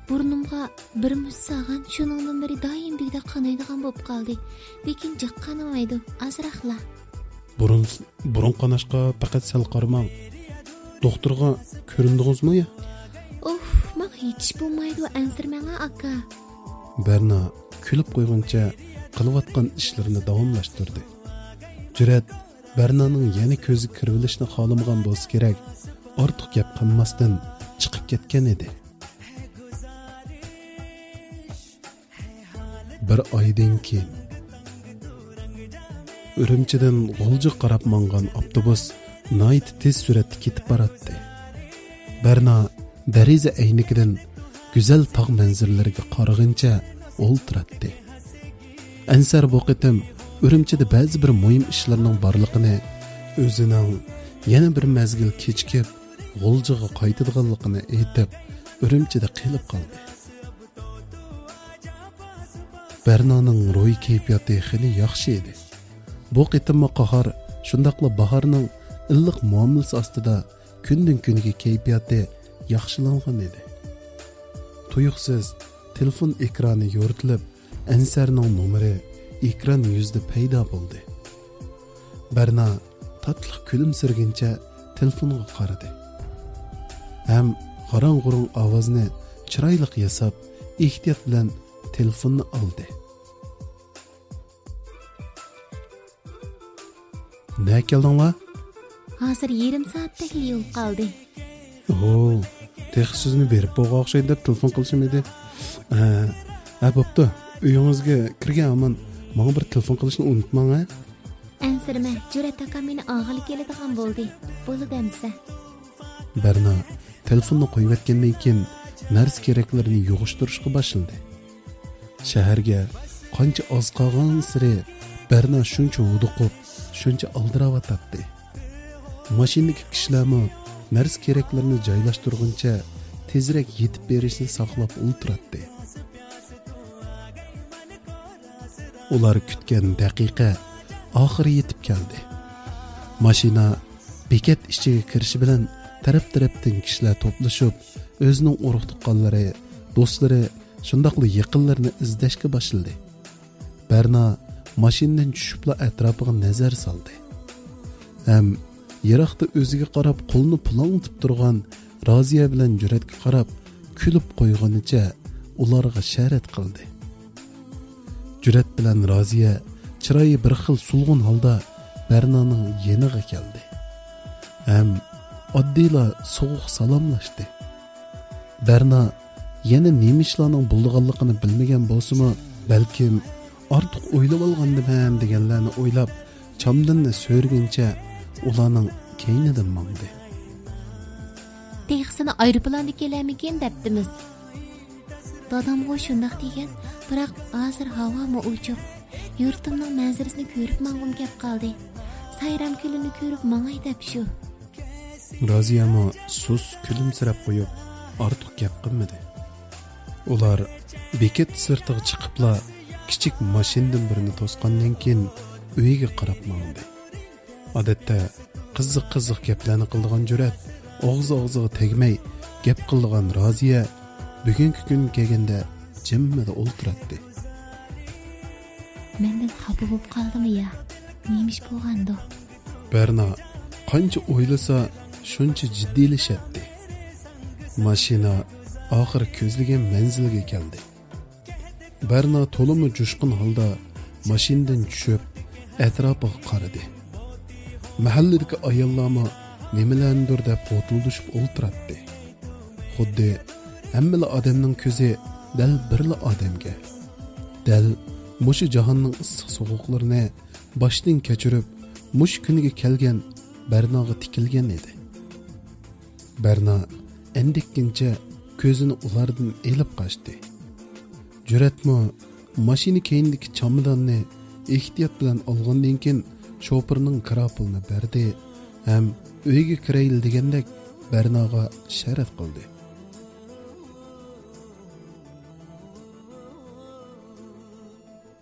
بۇرنۇمغا بىر مۇشت سالغان، شۇنىڭدىن بېرى دائىم دېگۈدەك قانايدىغان بولۇپ قالدى. لېكىن جىق قانىمايدۇ، ئازراقلا. بۇرۇن، بۇرۇن قاناشقا پەقەت سەل قارىماڭ. دوختۇرغا كۆرۈندىڭىزمۇ يا؟ ئۇف، ماڭا ھېچ ئىش بولمايدۇ، ئەنسىرىمەڭ ئاكا. بەرنا كۈلۈپ قويغىنىچە قىلىۋاتقان ئىشلىرىنى داۋاملاشتۇردى. جۈرئەت بەرنانىڭ يەنە كۆزىگە كىرىۋېلىشنى خالىمىغان بولسا كېرەك، ئارتۇق گەپ قىلماستىن چىقىپ كەتكەن ئىدى. بىر ئايدىن كېيىن ئۈرۈمچىدىن غۇلجىغا قاراپ ماڭغان ئاپتوبۇس ناھايىتى تېز سۈرئەتتە كېتىپ باراتتى. بەرنا دېرىزە ئەينىكىدىن گۈزەل تاغ مەنزىرىلىرىگە قارىغىنىچە ئولتۇراتتى. ئەنسەر بۇ قېتىم ئۈرۈمچىدە بەزى بىر مۇھىم ئىشلارنىڭ بارلىقىنى، ئۆزىنىڭ يەنە بىر مەزگىل كېچىكىپ غۇلجىغا قايتىدىغانلىقىنى ئېيتىپ، ئۈرۈمچىدە قېلىپ قالدى. بەرنانىڭ روھىي كەيپىياتى خېلى ياخشى ئىدى. بۇ قېتىممۇ قاھار، شۇنداقلا باھارنىڭ ئىللىق مۇئامىلىسى ئاستىدا كۈندىن-كۈنگە كەيپىياتى ياخشىلانغان ئىدى. تۇيۇقسىز تېلېفون ئېكرانى يورۇتۇلۇپ، ئەنسەرنىڭ نومۇرى ئېكران يۈزىدە پەيدا بولدى. بەرنا تاتلىق كۈلۈمسىرىگىنىچە تېلېفونغا قارىدى ھەم غاراڭ-غۇرۇڭ ئاۋازنى چىرايلىق ياساپ، ئېھتىيات بىلەن تېلېفوننى ئالدى. نە كەلدىڭلار؟ ھازىر يېرىم سائەتتەك يول قالدى. ھو، تېخى سىزنى بېرىپ بولغان ئوخشايدۇ دەپ تېلېفون قىلىشىم ئىدى. ھە، ھە، بوپتۇ. ئۆيىڭىزگە كىرگەن ھامان ماڭا بىر تېلېفون قىلىشنى ئۇنتۇماڭ، ھە؟ ئەنسىرىمە، جۈرئەت ئاكام مېنى ئالغىلى كېلىدىغان بولدى. بولىدۇ ئەمىسە. بەرنا تېلېفوننى قويۇۋەتكەندىن كېيىن نەرسە-كېرەكلىرىنى يىغىشتۇرۇشقا باشلىدى. شەھەرگە قانچە ئاز قالغانسېرى بەرنا شۇنچە ھودۇقۇپ، شۇنچە ئالدىراۋاتاتتى. ماشىنىدىكى كىشىلەرمۇ نەرسە-كېرەكلىرىنى جايلاشتۇرغۇنچە تېزرەك يېتىپ بېرىشنى ساقلاپ ئولتۇراتتى. ئۇلار كۈتكەن دەقىقە ئاخىرى يېتىپ كەلدى. ماشىنا بېكەت ئىچىگە كىرىشى بىلەن تەرەپ-تەرەپتىن كىشىلەر توپلىشىپ، ئۆزىنىڭ ئۇرۇق-تۇغقانلىرى، دوستلىرى، شۇنداقلا يېقىنلىرىنى ئىزدەشكە باشلىدى. بەرنا ماشىنىدىن چۈشۈپلا ئەتراپىغا نەزەر سالدى ھەم يىراقتا ئۆزىگە قاراپ قولىنى پۇلاڭلىتىپ تۇرغان رازىيە بىلەن جۈرئەتكە قاراپ كۈلۈپ قويغىنىچە ئۇلارغا ئىشارەت قىلدى. جۈرئەت بىلەن رازىيە چىرايى بىر خىل سولغۇن ھالدا بەرنانىڭ يېنىغا كەلدى ھەم ئاددىيلا سوغۇق سالاملاشتى. بەرنا يەنە نېمە ئىشلارنىڭ بولىدىغانلىقىنى بىلمىگەن بولسىمۇ، بەلكىم ئارتۇق ئويلىۋالغاندىمەن دېگەنلەرنى ئويلاپ، چامدىننى سۆرىگىنىچە ئۇلارنىڭ كەينىدىن ماڭدى. تېخى سېنى ئايروپىلاندا كېلەرمىكىن دەپتىمىز. دادامغۇ شۇنداق دېگەن، بىراق ھازىر ھاۋامۇ ئوچۇق. يۇرتۇمنىڭ مەنزىرىسىنى كۆرۈپ ماڭغۇم كەپ قالدى. سايرام كۆلىنى كۆرۈپ ماڭاي دەپ شۇ. رازىيەمۇ سۇس كۈلۈمسىرەپ قويۇپ، ئارتۇق گەپ قىلمىدى. ئۇلار بېكەت سىرتىغا چىقىپلا، كىچىك ماشىنىدىن بىرىنى توسقاندىن كېيىن، ئۆيىگە قاراپ ماڭدى. ئادەتتە قىزىق-قىزىق گەپلەرنى قىلىدىغان جۈرئەت ئاغزى-ئاغزىغا تەگمەي گەپ قىلىدىغان رازىيە بۈگۈنكى كۈنگە كەلگەندە جىممىدە ئولتۇراتتى. مەندىن خاپا بولۇپ قالدىمۇ يا؟ نېمە ئىش بولغاندۇ؟ بەرنا قانچە ئويلىسا، شۇنچە جىددىيلىشەتتى. ماشىنا ئاخىرى كۆزلىگەن مەنزىلگە كەلدى. بەرنا تولىمۇ جۇشقۇن ھالدا ماشىنىدىن چۈشۈپ، ئەتراپىغا قارىدى. مەھەللىدىكى ئاياللارمۇ نېمىلەرنىدۇر دەپ غوتۇلدىشىپ ئولتۇراتتى. خۇددى ھەممىلا ئادەمنىڭ كۆزى دەل بىرلا ئادەمگە، دەل مۇشۇ جاھاننىڭ ئىسسىق-سوغۇقلىرىنى باشتىن كەچۈرۈپ، مۇشۇ كۈنگە كەلگەن بەرناغا تىكىلگەن ئىدى. بەرنا ئەندىككىنىچە كۆزىنى ئۇلاردىن ئېلىپ قاچتى. جۈرئەتمۇ ماشىنا كەينىدىكى چاماداننى ئېھتىيات بىلەن ئالغاندىن كېيىن، شوپۇرنىڭ كىراپۇلىنى بەردى ھەم ئۆيگە كىرەيلى دېگەندەك بەرناغا ئىشارەت قىلدى.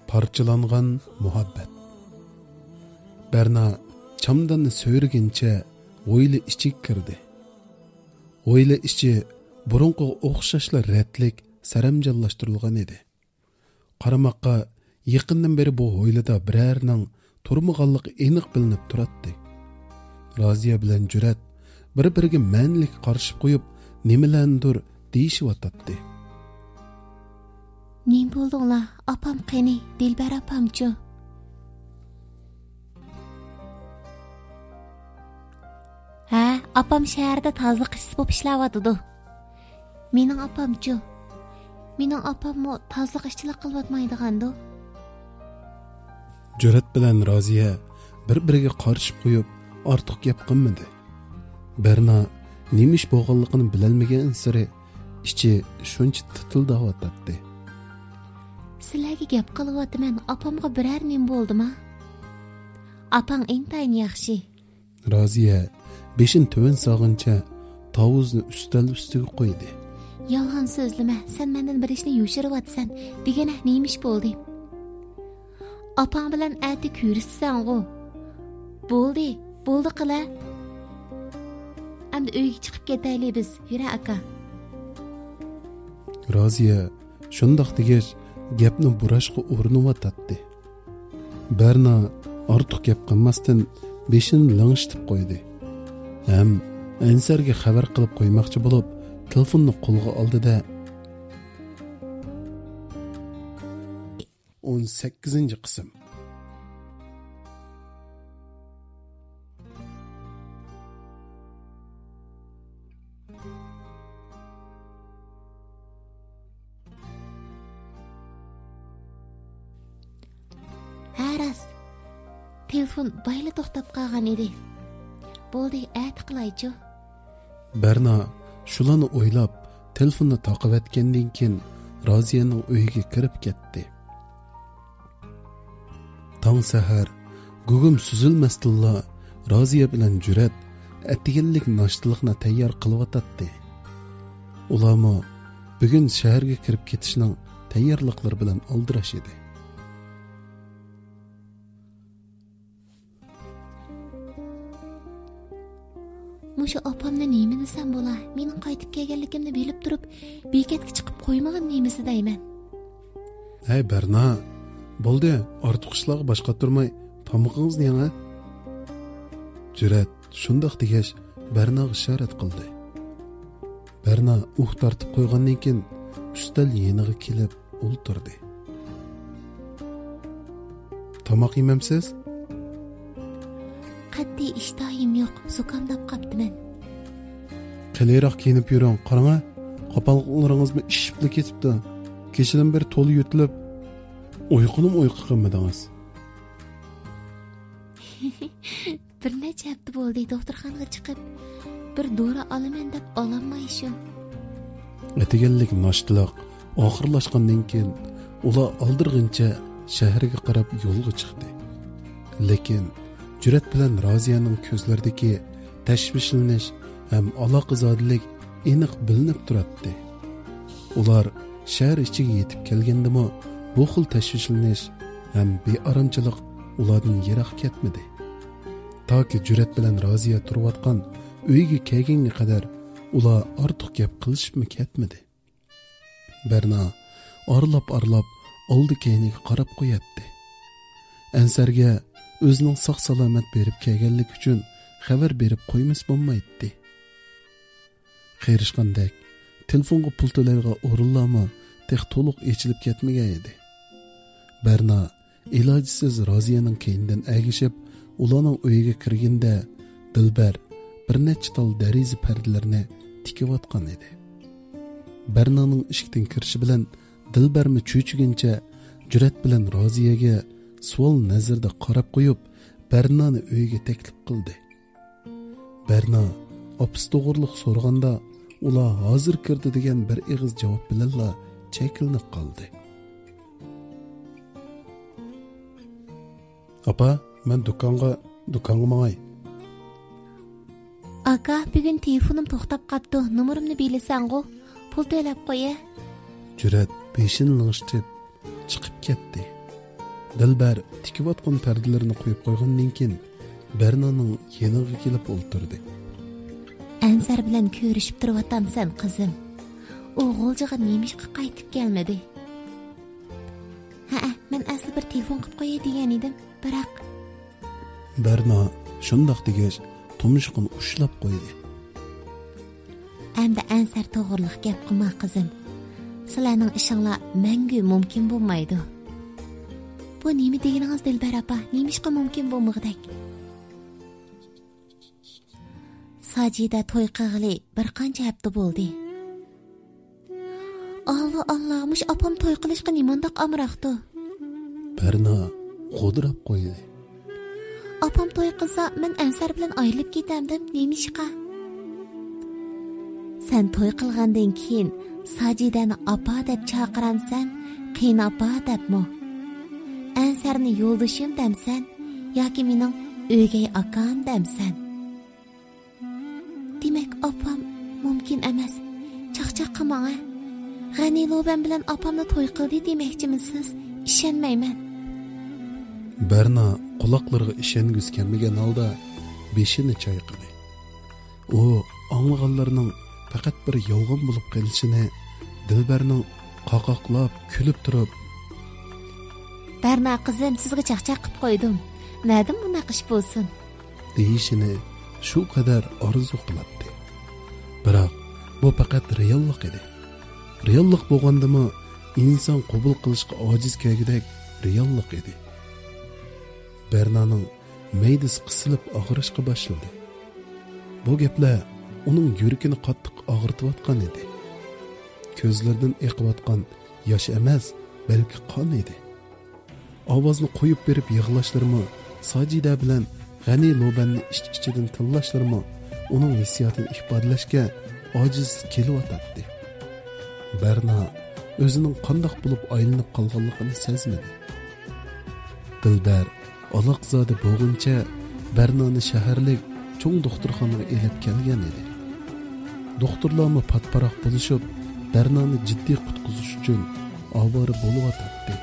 پارچىلانغان مۇھەببەت. بەرنا چامداننى سۆرىگىنىچە ھويلا ئىچىگە كىردى. ھويلا ئىچى بۇرۇنقىغا ئوخشاشلا رەتلىك، سەرەمجانلاشتۇرۇلغان ئىدى. قارىماققا، يېقىندىن بېرى بۇ ھويلىدا بىرەرىنىڭ تۇرمىغانلىقى ئېنىق بىلىنىپ تۇراتتى. رازىيە بىلەن جۈرئەت بىر-بىرىگە مەنىلىك قارىشىپ قويۇپ، نېمىلەرنىدۇر دېيىشىۋاتاتتى. نېمە بولدۇڭلار؟ ئاپام قېنى؟ دىلبەر ئاپامچۇ؟ ھە، ئاپام شەھەردە تازىلىق ئىشچىسى بولۇپ ئىشلەۋاتىدۇ. مېنىڭ ئاپامچۇ؟ مېنىڭ ئاپاممۇ تازىلىق ئىشچىلىق قىلىۋاتمايدىغاندۇ؟ جۈرئەت بىلەن رازىيە بىر-بىرىگە قارىشىپ قويۇپ، ئارتۇق گەپ قىلمىدى. بەرنا نېمە ئىش بولغانلىقىنى بىلەلمىگەنسېرى ئىچى شۇنچە تىتىلداۋاتاتتى. سىلەرگە گەپ قىلىۋاتىمەن، ئاپامغا بىرەر نېمە بولدىما؟ ئاپاڭ ئىنتايىن ياخشى. رازىيە بېشىنى تۆۋەن سالغىنىچە تاۋۇزنى ئۈستەل ئۈستىگە قويدى. يالغان سۆزلىمە، سەن مەندىن بىر ئىشنى يوشۇرۇۋاتىسەن. دېگىنە نېمە ئىش بولدى؟ ئاپاڭ بىلەن ئەتە كۆرۈشىسەنغۇ. بولدى، بولدى قىلە. ئەمدى ئۆيگە چىقىپ كېتەيلى بىز، يۈرە ئاكا. رازىيە شۇنداق دېگەچ، گەپنى بۇراشقا ئۇرۇنۇۋاتاتتى. بەرنا ئارتۇق گەپ قىلماستىن، بېشىنى لىڭشىتىپ قويدى ھەم ئەنسەرگە خەۋەر قىلىپ قويماقچى بولۇپ، تېلېفوننى قولىغا ئالدى-دە، ئون سەككىزىنچى قىسىم. ھە، راست. تېلېفون بايىلا توختاپ قالغان ئىدى. بولدى، ئەتە قىلايچۇ. بەرنا شۇلارنى ئويلاپ، تېلېفوننى تاقىۋەتكەندىن كېيىن، رازىيەنىڭ ئۆيىگە كىرىپ كەتتى. تاڭ سەھەر گۇگۇم سۈزۈلمەستىنلا، رازىيە بىلەن جۈرئەت ئەتىگەنلىك ناشتىلىقنى تەييار قىلىۋاتاتتى. ئۇلارمۇ بۈگۈن شەھەرگە كىرىپ كېتىشنىڭ تەييارلىقلىرى بىلەن ئالدىراش ئىدى. مۇشۇ ئاپامنى نېمە دېسەم بولا؟ مېنىڭ قايتىپ كەلگەنلىكىمنى بىلىپ تۇرۇپ، بېكەتكە چىقىپ قويمىغىن نېمىسى دەيمەن. ھەي، بەرنا، بولدى، ئارتۇق ئىشلارغا باش قاتۇرماي، تامىقىڭىزنى يەڭ، ھە؟ جۈرئەت شۇنداق دېگەچ، بەرناغا ئىشارەت قىلدى. بەرنا ئۇھ تارتىپ قويغاندىن كېيىن، ئۈستەل يېنىغا كېلىپ، ئولتۇردى. تاماق يېمەمسىز؟ قەتئىي ئىشتايىم يوق، زۇكاملاپ قاپتىمەن. قېلىراق كىيىنىپ يۈرۈڭ، قاراڭا، قاپاللىقلىرىڭىزمۇ ئىششىپلا كېتىپتۇ. كېچىدىن بېرى تولا يۆتىلىپ، ئۇيقۇنىمۇ ئۇيقۇ قىلمىدىڭىز. بىر نەچچە ھەپتە بولدى دوختۇرخانىغا چىقىپ، بىر دورا ئالىمەن دەپ ئالالماي شۇ. ئەتىگەنلىك ناشتىلىق ئاخىرلاشقاندىن كېيىن، ئۇلار ئالدىرىغىنىچە شەھەرگە قاراپ يولغا چىقتى. لېكىن جۈرئەت بىلەن رازىيەنىڭ كۆزلىرىدىكى تەشۋىشلىنىش ھەم ئالاقىزادىلىك ئېنىق بىلىنىپ تۇراتتى. ئۇلار شەھەر ئىچىگە يېتىپ كەلگەندىمۇ، بۇ خىل تەشۋىشلىنىش ھەم بىئارامچىلىق ئۇلاردىن يىراق كەتمىدى. تاكى جۈرئەت بىلەن رازىيە تۇرۇۋاتقان ئۆيگە كەلگەنگە قەدەر ئۇلار ئارتۇق گەپ قىلىشىپمۇ كەتمىدى. بەرنا ئارىلاپ-ئارىلاپ ئالدى-كەينىگە قاراپ قوياتتى. ئەنسەرگە ئۆزىنىڭ ساق-سالامەت بېرىپ كەلگەنلىكى ئۈچۈن خەۋەر بېرىپ قويمىسا بولمايتتى. قېرىشقاندەك، تېلېفونغا پۇل تۆلەيدىغان ئورۇنلارمۇ تېخى تولۇق ئېچىلىپ كەتمىگەن ئىدى. بەرنا ئىلاجسىز رازىيەنىڭ كەينىدىن ئەگىشىپ، ئۇلارنىڭ ئۆيىگە كىرگىنىدە، دىلبەر بىر نەچچە تال دېرىزە پەردىلىرىنى تىكىۋاتقان ئىدى. بەرنانىڭ ئىشىكتىن كىرىشى بىلەن، دىلبەرمۇ چۆچۈگىنىچە جۈرئەت بىلەن رازىيەگە سوئال نەزىرىدە قاراپ قويۇپ، بەرنانى ئۆيىگە تەكلىپ قىلدى. بەرنا ئاپىسى توغرۇلۇق سورىغاندا، ئۇلار ھازىر كىردى دېگەن بىر ئېغىز جاۋاب بىلەنلا چەكلىنىپ قالدى. ئاپا، مەن دۇكانغا، دۇكانغا ماڭاي. ئاكا، بۈگۈن تېلېفونۇم توختاپ قاپتۇ، نومۇرۇمنى بىلىسەنغۇ؟ پۇل تۆلەپ قويە. جۈرئەت بېشىنى لىڭشىتىپ، چىقىپ كەتتى. دىلبەر تىكىۋاتقان پەردىلىرىنى قويۇپ قويغاندىن كېيىن، بەرنانىڭ يېنىغا كېلىپ ئولتۇردى. ئەنسەر بىلەن كۆرۈشۈپ تۇرۇۋاتامسەن، قىزىم؟ ئۇ غۇلجىغا نېمىشقا قايتىپ كەلمىدى؟ ھەئە، مەن ئەسلى بىر تېلېفون قىلىپ قوياي دېگەن ئىدىم، بىراق. بەرنا شۇنداق دېگەچ، تۇمشۇقىنى ئۇششىلاپ قويدى. ئەمدى ئەنسەر توغرىلىق گەپ قىلما، قىزىم. سىلەرنىڭ ئىشىڭلار مەڭگۈ مۇمكىن بولمايدۇ. بۇ نېمە دېگىنىڭىز، دىلبەر ئاپا؟ نېمىشقا مۇمكىن بولمىغۇدەك؟ ساجىدە توي قىلغىلى بىر قانچە ھەپتە بولدى. ئاللا، ئاللا، مۇشۇ ئاپام توي قىلىشقا نېمانداق ئامراقتۇ؟ بەرنا غودراپ قويدى. ئاپام توي قىلسا، مەن ئەنسەر بىلەن ئايرىلىپ كېتەمدىم، نېمىشقا؟ سەن توي قىلغاندىن كېيىن ساجىدەنى ئاپا دەپ چاقىرامسەن، قېيىنئاپا دەپمۇ؟ ئەنسەرنى يولدىشىم دەمسەن ياكى مېنىڭ ئۆگەي ئاكام دەمسەن؟ دېمەك، ئاپام مۇمكىن ئەمەس. چاقچاق قىلماڭ، ھە. غەنى لوبەن بىلەن ئاپامنى توي قىلدى دېمەكچىمىسىز؟ ئىشەنمەيمەن. بەرنا قۇلاقلىرىغا ئىشەنگۈسى كەلمىگەن ھالدا بېشىنى چايقىدى. ئۇ ئاڭلىغانلىرىنىڭ پەقەت بىر يالغان بولۇپ قېلىشىنى دىلبەرنىڭ قاقاقلاپ كۈلۈپ تۇرۇپ، «بەرنا قىزىم، سىزگە چاقچاق قىپ قويدۇم. نەدىن بۇنداق ئىش بولسۇن؟» دېيىشىنى شۇ قەدەر ئارزۇ قىلاتتى. بىراق بۇ پەقەت رېئاللىق ئىدى. رېئاللىق بولغاندىمۇ ئىنسان قوبۇل قىلىشقا ئاجىز كەلگۈدەك رېئاللىق ئىدى. بەرنانىڭ مەيدىسى قىسىلىپ ئاغرىشقا باشلىدى. بۇ گەپلەر ئۇنىڭ يۈرىكىنى قاتتىق ئاغرىتىۋاتقان ئىدى. كۆزلىرىدىن ئېقىۋاتقان ياش ئەمەس، بەلكى قان ئىدى. ئاۋازنى قويۇپ بېرىپ يىغلاشلىرىمۇ، ساجىدە بىلەن غەنى لوبەننى ئىچ-ئىچىدىن تىللاشلىرىمۇ ئۇنىڭ ھېسسىياتىنى ئىپادىلەشكە ئاجىز كېلىۋاتاتتى. بەرنا ئۆزىنىڭ قانداق بولۇپ ئايلىنىپ قالغانلىقىنى سەزمىدى. دىلبەر ئالاقزادە بولغۇنچە بەرنانى شەھەرلىك چوڭ دوختۇرخانىغا ئېلىپ كەلگەن ئىدى. دوختۇرلارمۇ پات-پاراق بولۇشۇپ، بەرنانى جىددىي قۇتقۇزۇش ئۈچۈن ئاۋارە بولۇۋاتاتتى.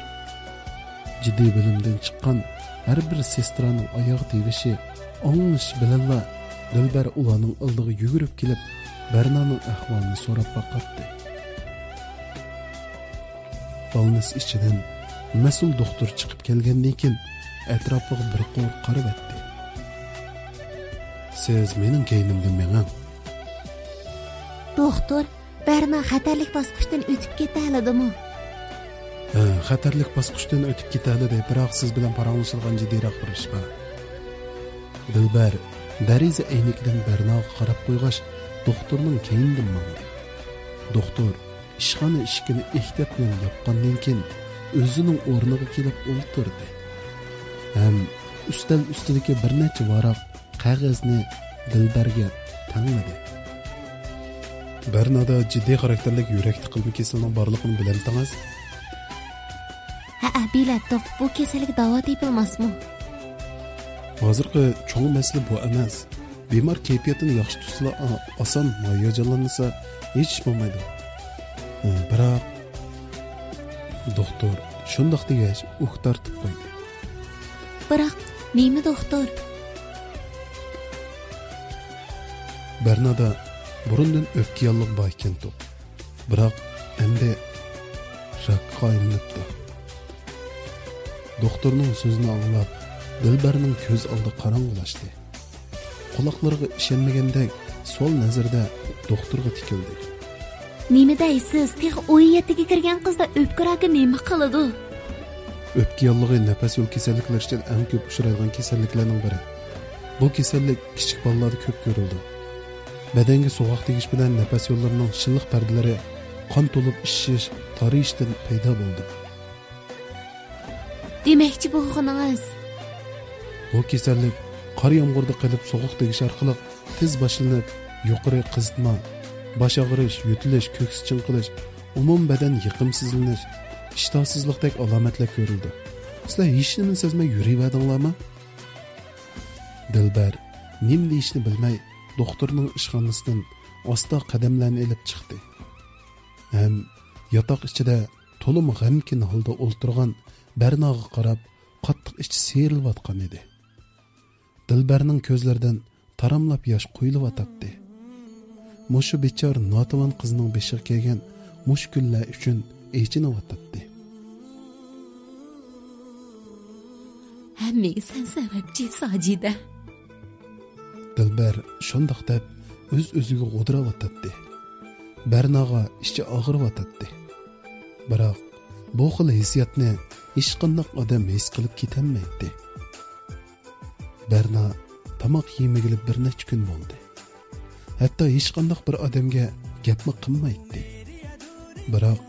جىددىي بۆلۈمدىن چىققان ھەر بىر سېسترانىڭ ئاياغ تىۋىشى ئاڭلىنىشى بىلەنلا دىلبەر ئۇلارنىڭ ئالدىغا يۈگۈرۈپ كېلىپ، بەرنانىڭ ئەھۋالىنى سوراپ باقاتتى. بالنىس ئىچىدىن مەسئۇل دوختۇر چىقىپ كەلگەندىن كېيىن، ئەتراپىغا بىر قۇر قارىۋەتتى. سىز مېنىڭ كەينىمدىن مېڭىڭ. دوختۇر، بەرنا خەتەرلىك باسقۇچتىن ئۆتۈپ كېتەلىدىمۇ؟ ھە، خەتەرلىك باسقۇچتىن ئۆتۈپ كېتەلىدى، بىراق سىز بىلەن پاراڭلىشىدىغان جىددىيراق بىر ئىش بار. دىلبەر دېرىزە ئەينىكىدىن بەرناغا قاراپ قويغاچ، دوختۇرنىڭ كەينىدىن ماڭدى. دوختۇر ئىشخانا ئىشىكىنى ئېھتىيات بىلەن ياپقاندىن كېيىن، ئۆزىنىڭ ئورنىغا كېلىپ ئولتۇردى ھەم ئۈستەل ئۈستىدىكى بىر نەچچە ۋاراق قەغەزنى دىلبەرگە تەڭلىدى. بەرنادا جىددىي خاراكتېرلىك يۈرەك تىقىلما كېسىلىنىڭ بارلىقىنى بىلەمتىڭىز؟ ھەئە، بىلەتتۇق. بۇ كېسەلگە داۋا تېپىلماسمۇ؟ ھازىرقى چوڭ مەسىلە بۇ ئەمەس. بىمار كەيپىياتىنى ياخشى تۇتسىلا، ئا-، ئاسان ھاياجانلانمىسا، ھېچ ئىش بولمايدۇ. ھە، بىراق، دوختۇر شۇنداق دېگەچ، ئۇھ تارتىپ قويدى. بىراق، نېمە دوختۇر؟ بەرنادا بۇرۇندىن ئۆپكە ياللۇغى بار ئىكەنتۇق. بىراق، ئەمدى راكقا ئايلىنىپتۇ. دوختۇرنىڭ سۆزىنى ئاڭلاپ، دىلبەرنىڭ كۆز ئالدى قاراڭغۇلاشتى. قۇلاقلىرىغا ئىشەنمىگەندەك سوئال نەزىرىدە دوختۇرغا تىكىلدى. نېمە دەيسىز؟ تېخى ئون يەتتىگە كىرگەن قىزدا ئۆپكە راكى نېمە قىلىدۇ؟ ئۆپكە ياللۇغى نەپەس يول كېسەللىكلىرى ئىچىدىن ئەڭ كۆپ ئۇچرايدىغان كېسەللىكلەرنىڭ بىرى. بۇ كېسەللىك كىچىك بالىلاردا كۆپ كۆرۈلىدۇ. بەدەنگە سوغۇق تېگىش بىلەن نەپەس يوللىرىنىڭ شىللىق پەردىلىرى قان تولۇپ ئىششىش، تارىيىشتىن پەيدا بولىدۇ. دېمەكچى بولغىنىڭىز؟ بۇ كېسەللىك قار يامغۇردا قېلىپ سوغۇق تېگىش ئارقىلىق تېز باشلىنىپ، يۇقىرى قىزىتما، باش ئاغرىش، يۆتىلىش، كۆكسى چىڭقىلىش، ئومۇمىي بەدەن يېقىمسىزلىنىش، ئىشتىھاسىزلىقتەك ئالامەتلەر كۆرۈلىدۇ. سىلەر ھېچنېمىنى سەزمەي يۈرۈۋەردىڭلارمۇ؟ دىلبەر نېمە دېيىشنى بىلمەي دوختۇرنىڭ ئىشخانىسىدىن ئاستا قەدەملەرنى ئېلىپ چىقتى ھەم ياتاق ئىچىدە تولىمۇ غەمكىن ھالدا ئولتۇرغان بەرناغا قاراپ قاتتىق ئىچى سىيرىلىۋاتقان ئىدى. دىلبەرنىڭ كۆزلىرىدىن تاراملاپ ياش قۇيۇلۇۋاتاتتى. مۇشۇ بىچارە ناتىۋان قىزنىڭ بېشىغا كەلگەن مۇشۇ كۈنلەر ئۈچۈن ئېچىنىۋاتاتتى. ھەممىگە سەن سەۋەبچى، ساجىدە. دىلبەر شۇنداق دەپ ئۆز-ئۆزىگە غودراۋاتاتتى. بەرناغا ئىچى ئاغرىۋاتاتتى. بىراق بۇ خىل ھېسسىياتنى ھېچقانداق ئادەم ھېس قىلىپ كېتەلمەيتتى. بەرنا تاماق يېمىگىلى بىر نەچچە كۈن بولدى. ھەتتا ھېچقانداق بىر ئادەمگە گەپمۇ قىلمايتتى. بىراق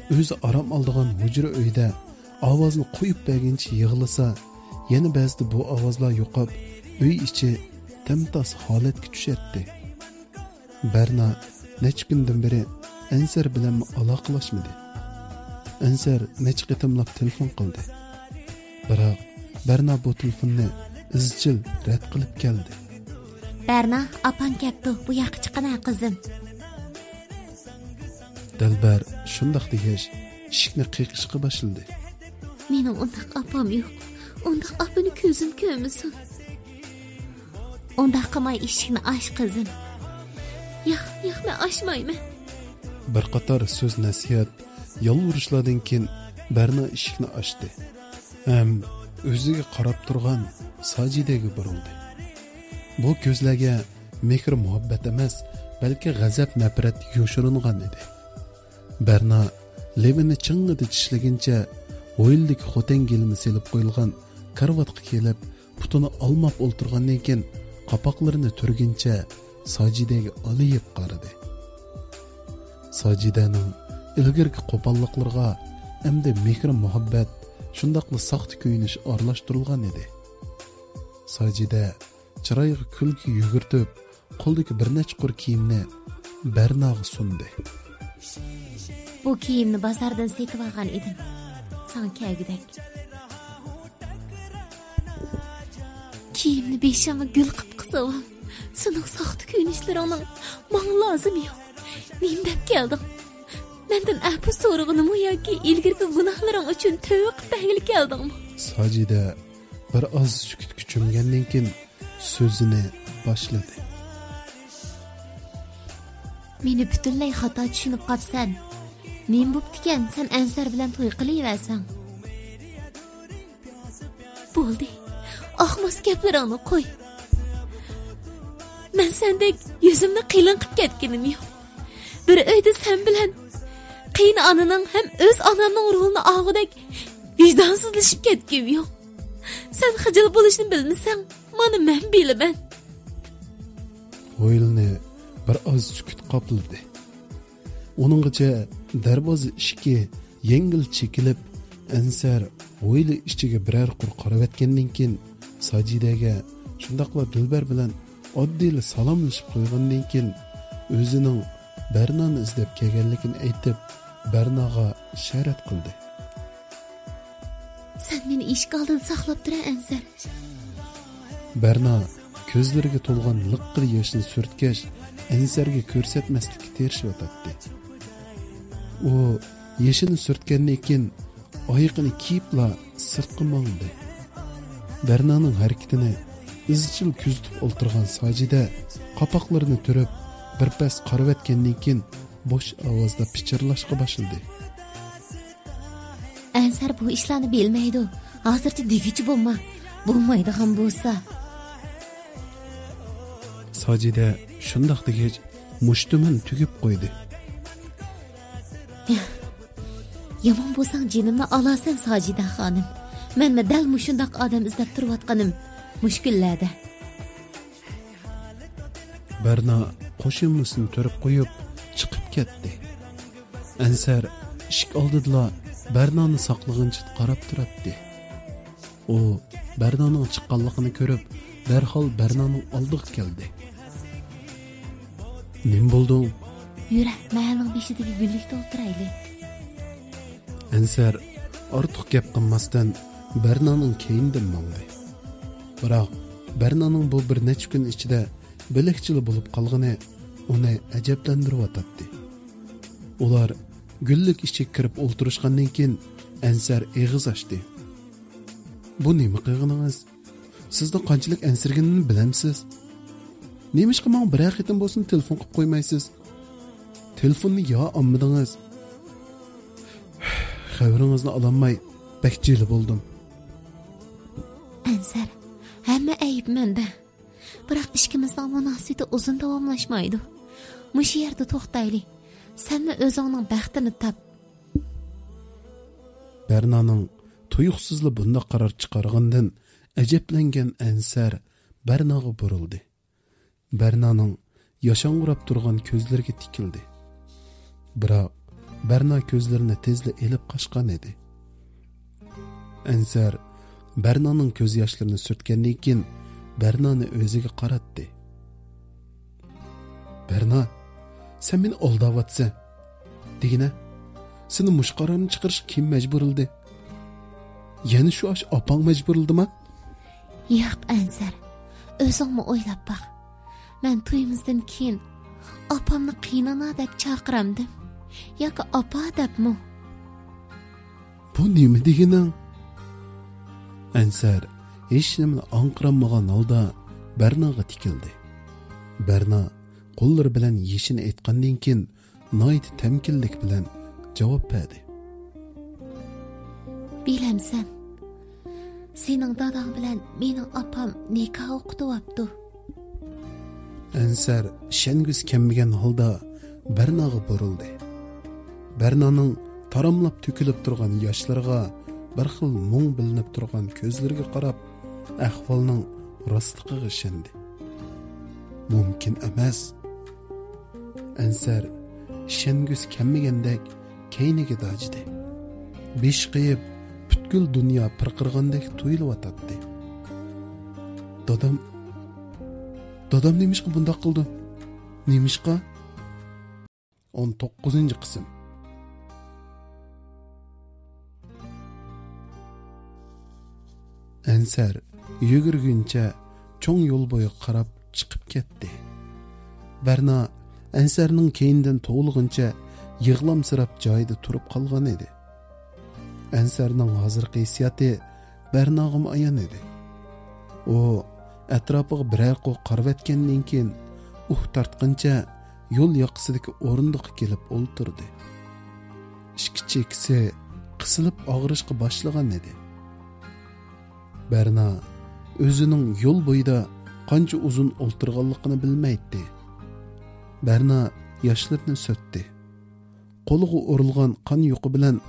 ئۆزى ئارام ئالىدىغان ھۇجرا ئۆيدە ئاۋازنى قويۇپ بەرگىنىچە يىغلىسا، يەنە بەزىدە بۇ ئاۋازلار يوقاپ، ئۆي ئىچى تەمتاس ھالەتكە چۈشەتتى. بەرنا نەچچە كۈندىن بېرى ئەنسەر بىلەنمۇ ئالاقىلاشمىدى. ئەنسەر نەچچە قېتىملاپ تېلېفون قىلدى. بىراق، بەرنا بۇ تېلېفوننى ئىزچىل رەت قىلىپ كەلدى. بەرنا، ئاپاڭ كەپتۇ، بۇ ياققا چىققىنا، قىزىم. دەلبەر شۇنداق دېگەچ، ئىشىكنى قېقىشقا باشلىدى. مېنىڭ ئۇنداق ئاپام يوق. ئۇنداق ئاپىنى كۆزۈم كۆرمىسۇن. ئۇنداق قىلماي ئىشىكنى ئاچ، قىزىم. ياق، ياق، مەن ئاچمايمەن. بىر قاتار سۆز نەسىھەت، يالۋۇرۇشلاردىن كېيىن بەرنا ئىشىكنى ئاچتى ھەم ئۆزىگە قاراپ تۇرغان ساجىدەگە بۇرۇلدى. بۇ كۆزلەرگە مېھىر مۇھەببەت ئەمەس، بەلكى غەزەپ نەپرەت يوشۇرۇنغان ئىدى. بەرنا لېۋىنى چىڭڭىدە چىشلىگىنىچە ھويلىدىكى خوتەن گىلىمى سېلىپ قويۇلغان كارىۋاتقا كېلىپ، پۇتىنى ئالماپ ئولتۇرغاندىن كېيىن، قاپاقلىرىنى تۈرگىنىچە ساجىدەگە ئالىيىپ قارىدى. ساجىدەنىڭ ئىلگىرىكى قوپاللىقلىرىغا ئەمدى مېھرى مۇھەببەت، شۇنداقلا ساختا كۆيۈنۈش ئارىلاشتۇرۇلغان ئىدى. ساجىدە چىرايىغا كۈلكە يۈگۈرتۈپ، قولىدىكى بىر نەچچە قۇر كىيىمنى بەرناغا سۇندى. بۇ كىيىمنى بازاردىن سېتىۋالغان ئىدىم، ساڭا كەلگۈدەك. كىيىمنى بېشىڭغا گۈل قىپ قىسىۋال. سېنىڭ ساختا كۆيۈنۈشلىرىڭنىڭ ماڭا لازىمى يوق. نېمە دەپ كەلدىڭ؟ مەندىن ئەپۇ سورىغىنىمۇ ياكى ئىلگىرىكى گۇناھلىرىڭ ئۈچۈن تۆۋە قىپ بەرگىلى كەلدىڭمۇ؟ ساجىدە بىر ئاز سۈكۈتكە چۆمگەندىن كېيىن سۆزىنى باشلىدى. مېنى پۈتۈنلەي خاتا چۈشىنىپ قاپسەن. نېمە بوپتىكەن، سەن ئەنسەر بىلەن توي قىلىۋەرسەڭ؟ بولدى، ئاقماس گەپلىرىڭنى قوي. مەن سەندەك يۈزۈمنى قېلىن قىپ كەتكىنىم يوق. بىر ئۆيدە سەن بىلەن قېيىنئانىنىڭ ھەم ئۆز ئانامنىڭ رولىنى ئالغۇدەك ۋىجدانسىزلىشىپ كەتكىنىم يوق. سەن خىجىل بولۇشنى بىلمىسەڭ، مانا مەن بىلىمەن. ھويلىنى بىر ئاز سۈكۈت قاپلىدى. ئۇنىڭغىچە دەرۋازا ئىشىكى يەڭگىل چېكىلىپ، ئەنسەر ھويلا ئىچىگە بىرەر قۇر قارىۋەتكەندىن كېيىن، ساجىدەگە شۇنداقلا دىلبەر بىلەن ئاددىيلا سالاملىشىپ قويغاندىن كېيىن، ئۆزىنىڭ بەرنانى ئىزدەپ كەلگەنلىكىنى ئېيتىپ، بەرناغا ئىشارەت قىلدى. سەن مېنى ئىشىك ئالدىدا ساقلاپ تۇرە، ئەنسەر. بەرنا كۆزلىرىگە تولغان لىققىدە ياشنى سۈرتكەچ، ئەنسەرگە كۆرسەتمەسلىككە تىرىشىۋاتاتتى. ئۇ يېشىنى سۈرتكەندىن كېيىن، ئايىغىنى كىيىپلا سىرتقا ماڭدى. بەرنانىڭ ھەرىكىتىنى ئىزچىل كۆزىتىپ ئولتۇرغان ساجىدە قاپاقلىرىنى تۈرۈپ، بىر پەس قارىۋەتكەندىن كېيىن، بوش ئاۋازدا پىچىرلاشقا باشلىدى. ئەنسەر بۇ ئىشلارنى بىلمەيدۇ. ھازىرچە دېگۈچى بولما. بولمايدىغان بولسا. ساجىدە شۇنداق دېگەچ، مۇشتۇمۇن تۈگۈپ قويدى. يامان بولساڭ جېنىمنى ئالارسەن، ساجىدە خانىم. مەنمۇ دەل مۇشۇنداق ئادەم ئىزدەپ تۇرۇۋاتقىنىم مۇشۇ كۈنلەردە. بەرنا قوشۇمىسىنى تۈرۈپ قويۇپ چىقىپ كەتتى. ئەنسەر ئىشىك ئالدىدىلا بەرنانى ساقلىغىنىچە قاراپ تۇراتتى. ئۇ بەرنانىڭ چىققانلىقىنى كۆرۈپ، دەرھال بەرنانىڭ ئالدىغا كەلدى. نېمە بولدۇڭ؟ يۈرە، مەھەلنىڭ بېشىدىكى گۈللۈكتە ئولتۇرايلى. ئەنسەر ئارتۇق گەپ قىلماستىن، بەرنانىڭ كەينىدىن ماڭدى. بىراق، بەرنانىڭ بۇ بىر نەچچە كۈن ئىچىدە بۆلەكچىلا بولۇپ قالغىنى ئۇنى ئەجەبلەندۈرۈۋاتاتتى. ئۇلار گۈللۈك ئىچىگە كىرىپ ئولتۇرۇشقاندىن كېيىن، ئەنسەر ئېغىز ئاچتى. بۇ نېمە قىلغىنىڭىز؟ سىزدە قانچىلىك ئەنسىرىگىنىمنى بىلەمسىز؟ نېمىشقا ماڭا بىرەر قېتىم بولسىمۇ تېلېفون قىلىپ قويمايسىز؟ تېلېفوننى يا ئالمىدىڭىز؟ خەۋىرىڭىزنى ئالالماي بەك جىلە بولدۇم. ئەنسەر، ھەممە ئەيىب مەندە. بىراق ئىككىمىزنىڭ مۇناسىۋىتى ئۇزۇن داۋاملاشمايدۇ. مۇشۇ يەردە توختايلى. سەنمۇ ئۆزۈڭنىڭ بەختىنى تاپ. بەرنانىڭ تۇيۇقسىزلا بۇنداق قارار چىقارغىنىدىن ئەجەبلەنگەن ئەنسەر بەرناغا بۇرۇلدى. بەرنانىڭ ياشاڭغۇراپ تۇرغان كۆزلىرىگە تىكىلدى. بىراق، بەرنا كۆزلىرىنى تېزلا ئېلىپ قاچقان ئىدى. ئەنسەر بەرنانىڭ كۆز ياشلىرىنى سۈرتكەندىن كېيىن، بەرنانى ئۆزىگە قاراتتى. بەرنا، سەن مېنى ئالداۋاتىسەن. دېگىنە، سېنى مۇشۇ قارارنى چىقىرىشقا كىم مەجبۇرلىدى؟ يەنە شۇ ئاش ئاپاڭ مەجبۇرلىدىما؟ ياق، ئەنسەر، ئۆزۈڭمۇ ئويلاپ باق. مەن تويىمىزدىن كېيىن ئاپامنى قېينانا دەپ چاقىرامدىم ياكى ئاپا دەپمۇ؟ بۇ نېمە دېگىنىڭ؟ ئەنسەر ھېچنېمىنى ئاڭقىرالمىغان ھالدا بەرناغا تىكىلدى. بەرنا قوللىرى بىلەن يېشىنى ئېتقاندىن كېيىن، ناھايىتى تەمكىنلىك بىلەن جاۋاب بەردى. بىلەمسەن، سېنىڭ داداڭ بىلەن مېنىڭ ئاپام نىكاھ ئوقۇتۇۋاپتۇ. ئەنسەر ئىشەنگۈسى كەلمىگەن ھالدا بەرناغا بۇرۇلدى. بەرنانىڭ تاراملاپ تۆكۈلۈپ تۇرغان ياشلىرىغا، بىر خىل مۇڭ بىلىنىپ تۇرغان كۆزلىرىگە قاراپ، ئەھۋالنىڭ راستلىقىغا ئىشەندى. مۇمكىن ئەمەس. ئەنسەر ئىشەنگۈسى كەلمىگەندەك كەينىگە داجىدى. بېشى قېيىپ، پۈتكۈل دۇنيا پىرقىرىغاندەك تۇيۇلۇۋاتاتتى. دادام، دادام نېمىشقا بۇنداق قىلدى؟ نېمىشقا؟ ئون توققۇزىنچى قىسىم. ئەنسەر يۈگۈرگىنىچە چوڭ يول بويىغا قاراپ چىقىپ كەتتى. بەرنا ئەنسەرنىڭ كەينىدىن توۋلىغىنىچە يىغلامسىراپ جايىدا تۇرۇپ قالغان ئىدى. ئەنسەرنىڭ ھازىرقى ھېسسىياتى بەرناغىمۇ ئايان ئىدى. ئۇ ئەتراپىغا بىرەر قۇر قارىۋەتكەندىن كېيىن، ئۇھ تارتقىنىچە يول ياقىسىدىكى ئورۇندۇققا كېلىپ ئولتۇردى. ئىككى چېكىسى قىسىلىپ ئاغرىشقا باشلىغان ئىدى. بەرنا ئۆزىنىڭ يول بويىدا قانچە ئۇزۇن ئولتۇرغانلىقىنى بىلمەيتتى. بەرنا ياشلىرىنى سۈرتتى. قولىغا ئۇرۇلغان قان يۇقى بىلەن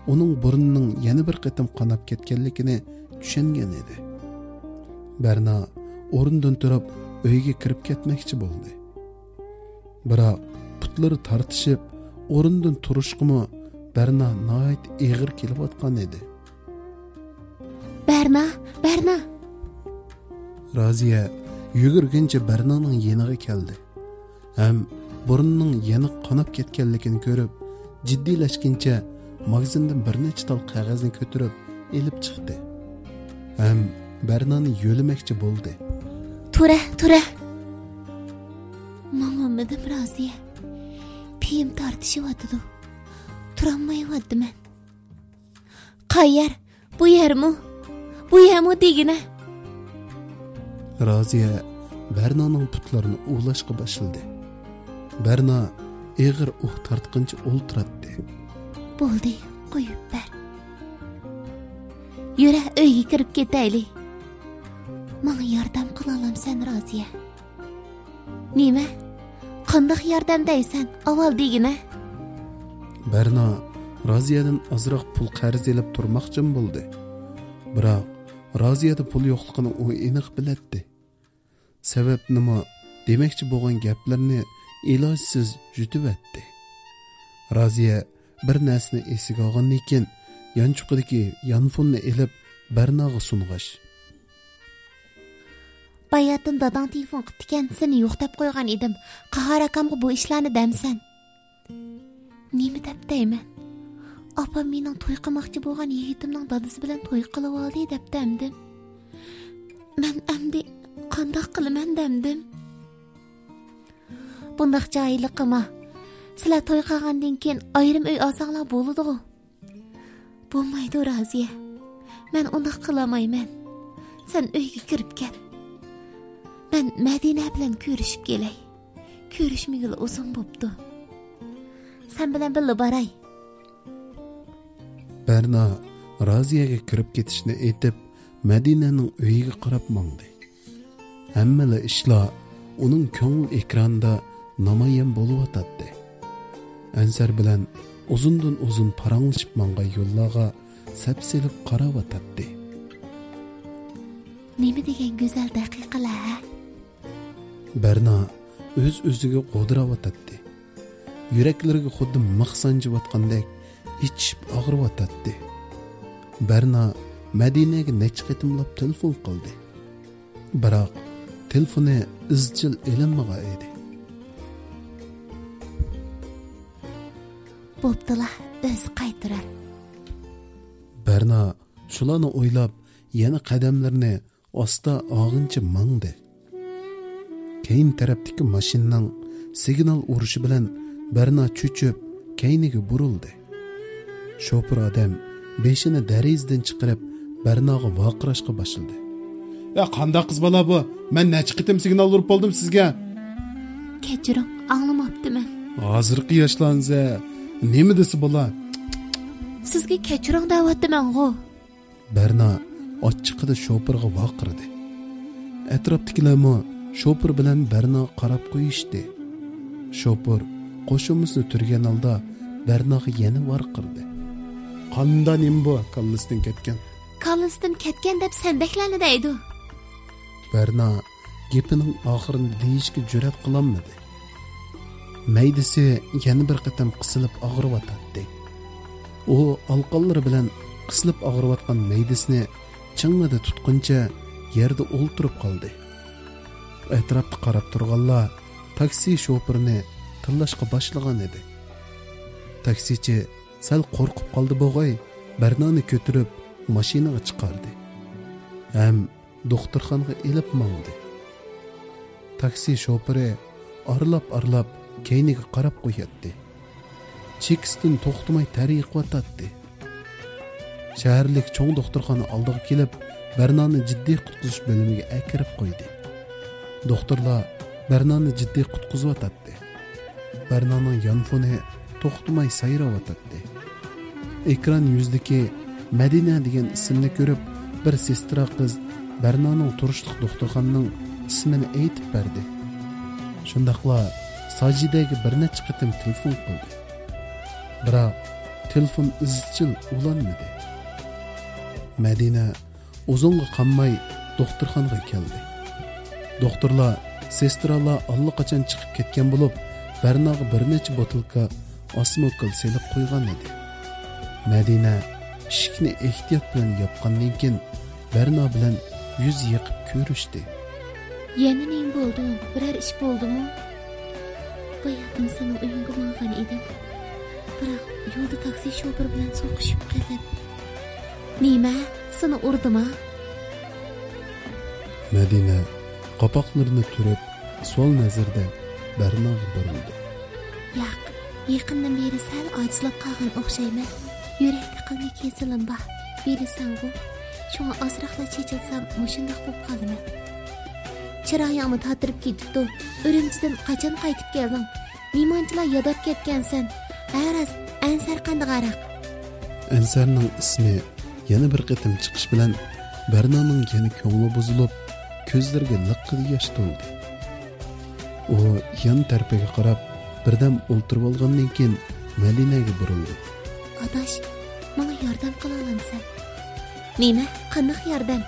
ئۇنىڭ بۇرنىنىڭ يەنە بىر قېتىم قاناپ كەتكەنلىكىنى چۈشەنگەن ئىدى. بەرنا ئورنىدىن تۇرۇپ ئۆيگە كىرىپ كەتمەكچى بولدى. بىراق پۇتلىرى تارتىشىپ، ئورنىدىن تۇرۇشقىمۇ بەرنا ناھايىتى ئېغىر كېلىۋاتقان ئىدى. بەرنا، بەرنا! رازىيە يۈگۈرگىنىچە بەرنانىڭ يېنىغا كەلدى ھەم بۇرنىنىڭ يەنە قاناپ كەتكەنلىكىنى كۆرۈپ، جىددىيلەشكىنىچە ماگىزىندىن بىر نەچچە تال قەغەزنى كۆتۈرۈپ ئېلىپ چىقتى ھەم بەرنانى يۆلىمەكچى بولدى. تۇرە، تۇرە! ماڭالمىدىم، رازىيە. پېيىم تارتىشىۋاتىدۇ. تۇرالمايۋاتىمەن. قايەر؟ بۇ يەرمۇ؟ بۇ يەرمۇ دېگىنە؟ رازىيە بەرنانىڭ پۇتلىرىنى ئۇۋۇلاشقا باشلىدى. بەرنا ئېغىر ئۇھ تارتقىنىچە ئولتۇراتتى. بولدى، قويۇپ بەر. يۈرە، ئۆيگە كىرىپ كېتەيلى. ماڭا ياردەم قىلالامسەن، رازىيە؟ نېمە؟ قانداق ياردەم دەيسەن؟ ئاۋۋال دېگىنە. بەرنا رازىيەدىن ئازراق پۇل قەرز ئېلىپ تۇرماقچىمۇ بولدى. بىراق رازىيەدە پۇل يوقلۇقىنى ئۇ ئېنىق بىلەتتى. سەۋەبنىمۇ دېمەكچى بولغان گەپلىرىنى ئىلاجسىز يۇتۇۋەتتى. رازىيە بىر نەرسىنى ئېسىگە ئالغاندىن كېيىن، يانچۇقىدىكى يانفوننى ئېلىپ، بەرناغا سۇنغاچ. باياتىن داداڭ تېلېفون قىپتىكەن، سېنى يوق دەپ قويغان ئىدىم. قاھار ئاكامغا بۇ ئىشلارنى دەمسەن. نېمە دەپ دەيمەن؟ ئاپام مېنىڭ توي قىلماقچى بولغان يىگىتىمنىڭ دادىسى بىلەن توي قىلىۋالدى دەپ دەمدىم. مەن ئەمدى قانداق قىلىمەن دەمدىم. بۇنداق جاھىللىق قىلما. سىلەر توي قىلغاندىن كېيىن ئايرىم ئۆي ئالساڭلار بولىدىغۇ. بولمايدۇ، رازىيە. مەن ئۇنداق قىلالمايمەن. سەن ئۆيگە كىرىپ كەت. مەن مەدىنە بىلەن كۆرۈشۈپ كېلەي. كۆرۈشمىگىلى ئۇزۇن بوپتۇ. سەن بىلەن بىللە باراي. بەرنا رازىيەگە كىرىپ كېتىشنى ئېيتىپ، مەدىنەنىڭ ئۆيىگە قاراپ ماڭدى. ھەممىلا ئىشلار ئۇنىڭ كۆڭۈل ئېكرانىدا نامايان بولۇۋاتاتتى. ئەنسەر بىلەن ئۇزۇندىن ئۇزۇن پاراڭلىشىپ ماڭغان يوللارغا سەپسېلىپ قاراۋاتاتتى. نېمە دېگەن گۈزەل دەقىقىلەر، ھە؟ بەرنا ئۆز-ئۆزىگە غودىراۋاتاتتى. يۈرەكلىرىگە خۇددى مىخ سانجىۋاتقاندەك ئېچىشىپ ئاغرىۋاتاتتى. بەرنا مەدىنەگە نەچچە قېتىملاپ تېلېفون قىلدى. بىراق تېلېفونى ئىزچىل ئېلىنمىغان ئىدى. بوپتۇلا، ئۆزى قايتۇرار. بەرنا شۇلارنى ئويلاپ، يەنە قەدەملىرىنى ئاستا ئاغىنچە ماڭدى. كەينى تەرەپتىكى ماشىنىنىڭ سىگنال ئۇرۇشى بىلەن بەرنا چۆچۈپ، كەينىگە بۇرۇلدى. شوپۇر ئادەم بېشىنى دېرىزىدىن چىقىرىپ، بەرناغا ۋارقىراشقا باشلىدى. يا قانداق قىز بالا بۇ؟ مەن نەچچە قېتىم سىگنال ئۇرۇپ بولدۇم سىزگە. كەچۈرۈڭ، ئاڭلىماپتىمەن. ھازىرقى ياشلارنىڭ نېمە دېسە بولا؟ سىزگە كەچۈرۈڭ دەۋاتىمەنغۇ. بەرنا ئاچچىقىدا شوپۇرغا ۋارقىرىدى. ئەتراپتىكىلەرمۇ شوپۇر بىلەن بەرناغا قاراپ قويۇشتى. شوپۇر قوشۇمىسىنى تۈرگەن ھالدا بەرناغا يەنە ۋارقىرىدى. قاندا نېمە بۇ، كاللىسىدىن كەتكەن؟ كاللىسىدىن كەتكەن دەپ سەندەكلەرنى دەيدۇ. بەرنا گېپىنىڭ ئاخىرىنى دېيىشكە جۈرئەت قىلالمىدى. مەيدىسى يەنە بىر قېتىم قىسىلىپ ئاغرىۋاتاتتى. ئۇ ئالىقانلىرى بىلەن قىسىلىپ ئاغرىۋاتقان مەيدىسىنى چىڭڭىدە تۇتقىنىچە يەردە ئولتۇرۇپ قالدى. ئەتراپقا قاراپ تۇرغانلار تاكسى شوپۇرىنى تىللاشقا باشلىغان ئىدى. تاكسىچى سەل قورقۇپ قالدى بوغاي، بەرنانى كۆتۈرۈپ ماشىنىغا چىقاردى ھەم دوختۇرخانىغا ئېلىپ ماڭدى. تاكسى شوپۇرى ئارىلاپ-ئارىلاپ كەينىگە قاراپ قوياتتى. چېكىسىدىن توختىماي تەر يېقىۋاتاتتى. شەھەرلىك چوڭ دوختۇرخانا ئالدىغا كېلىپ، بەرنانى جىددىي قۇتقۇزۇش بۆلۈمىگە ئەكىرىپ قويدى. دوختۇرلار بەرنانى جىددىي قۇتقۇزۇۋاتاتتى. بەرنانىڭ يانفونى توختىماي سايراۋاتاتتى. ئېكران يۈزىدىكى مەدىنە دېگەن ئىسىمنى كۆرۈپ، بىر سېسترا قىز بەرنانىڭ تۇرۇشلۇق دوختۇرخانىنىڭ ئىسمىنى ئېيتىپ بەردى. شۇنداقلا ساجىدەگە بىر نەچچە قېتىم تېلېفون قىلدى. بىراق تېلېفون ئىزچىل ئۇلانمىدى. مەدىنە ئۇزۇنغا قالماي دوختۇرخانىغا كەلدى. دوختۇرلار، سېسترالار ئاللىقاچان چىقىپ كەتكەن بولۇپ، بەرناغا بىر نەچچە بوتۇلكا ئاسموكىل سېلىپ قويغان ئىدى. مەدىنە ئىشىكنى ئېھتىيات بىلەن ياپقاندىن كېيىن، بەرنا بىلەن يۈز يېقىپ كۆرۈشتى. يەنە نېمە بولدۇڭ؟ بىرەر ئىش بولدىمۇ؟ باياتىن سېنىڭ ئۆيۈڭگە ماڭغان ئىدىم. بىراق يولدا تاكسى شوپۇرى بىلەن سوقۇشۇپ قېلىپ. نېمە؟ سېنى ئۇردىما؟ مەدىنە قاپاقلىرىنى تۈرۈپ، سوئال نەزىرىدە بەرناغا بۇرۇلدى. ياق، يېقىندىن بېرى سەل ئاجىزلاپ قالغان ئوخشايمەن. يۈرەكتە قىلمە كېسىلىم بار، بىلىسەنغۇ. شۇڭا ئازراقلا چېچىلسام، مۇشۇنداق بولۇپ قالىمەن. چىرايىڭمۇ تاتىرىپ كېتىپتۇ. ئۈرۈمچىدىن قاچان قايتىپ كەلدىڭ؟ نېمانچىلا ياداپ كەتكەنسەن؟ ھە راست، ئەنسەر قاندىغاراق؟ ئەنسەرنىڭ ئىسمى يەنە بىر قېتىم چىقىش بىلەن، بەرنانىڭ يەنە كۆڭلى بۇزۇلۇپ، كۆزلىرىگە لىققىدە ياش تولدى. ئۇ يان تەرىپىگە قاراپ، بىردەم ئولتۇرۇۋالغاندىن كېيىن، مەدىنەگە بۇرۇلدى. ئاداش، ماڭا ياردەم قىلالامسەن؟ نېمە؟ قانداق ياردەم؟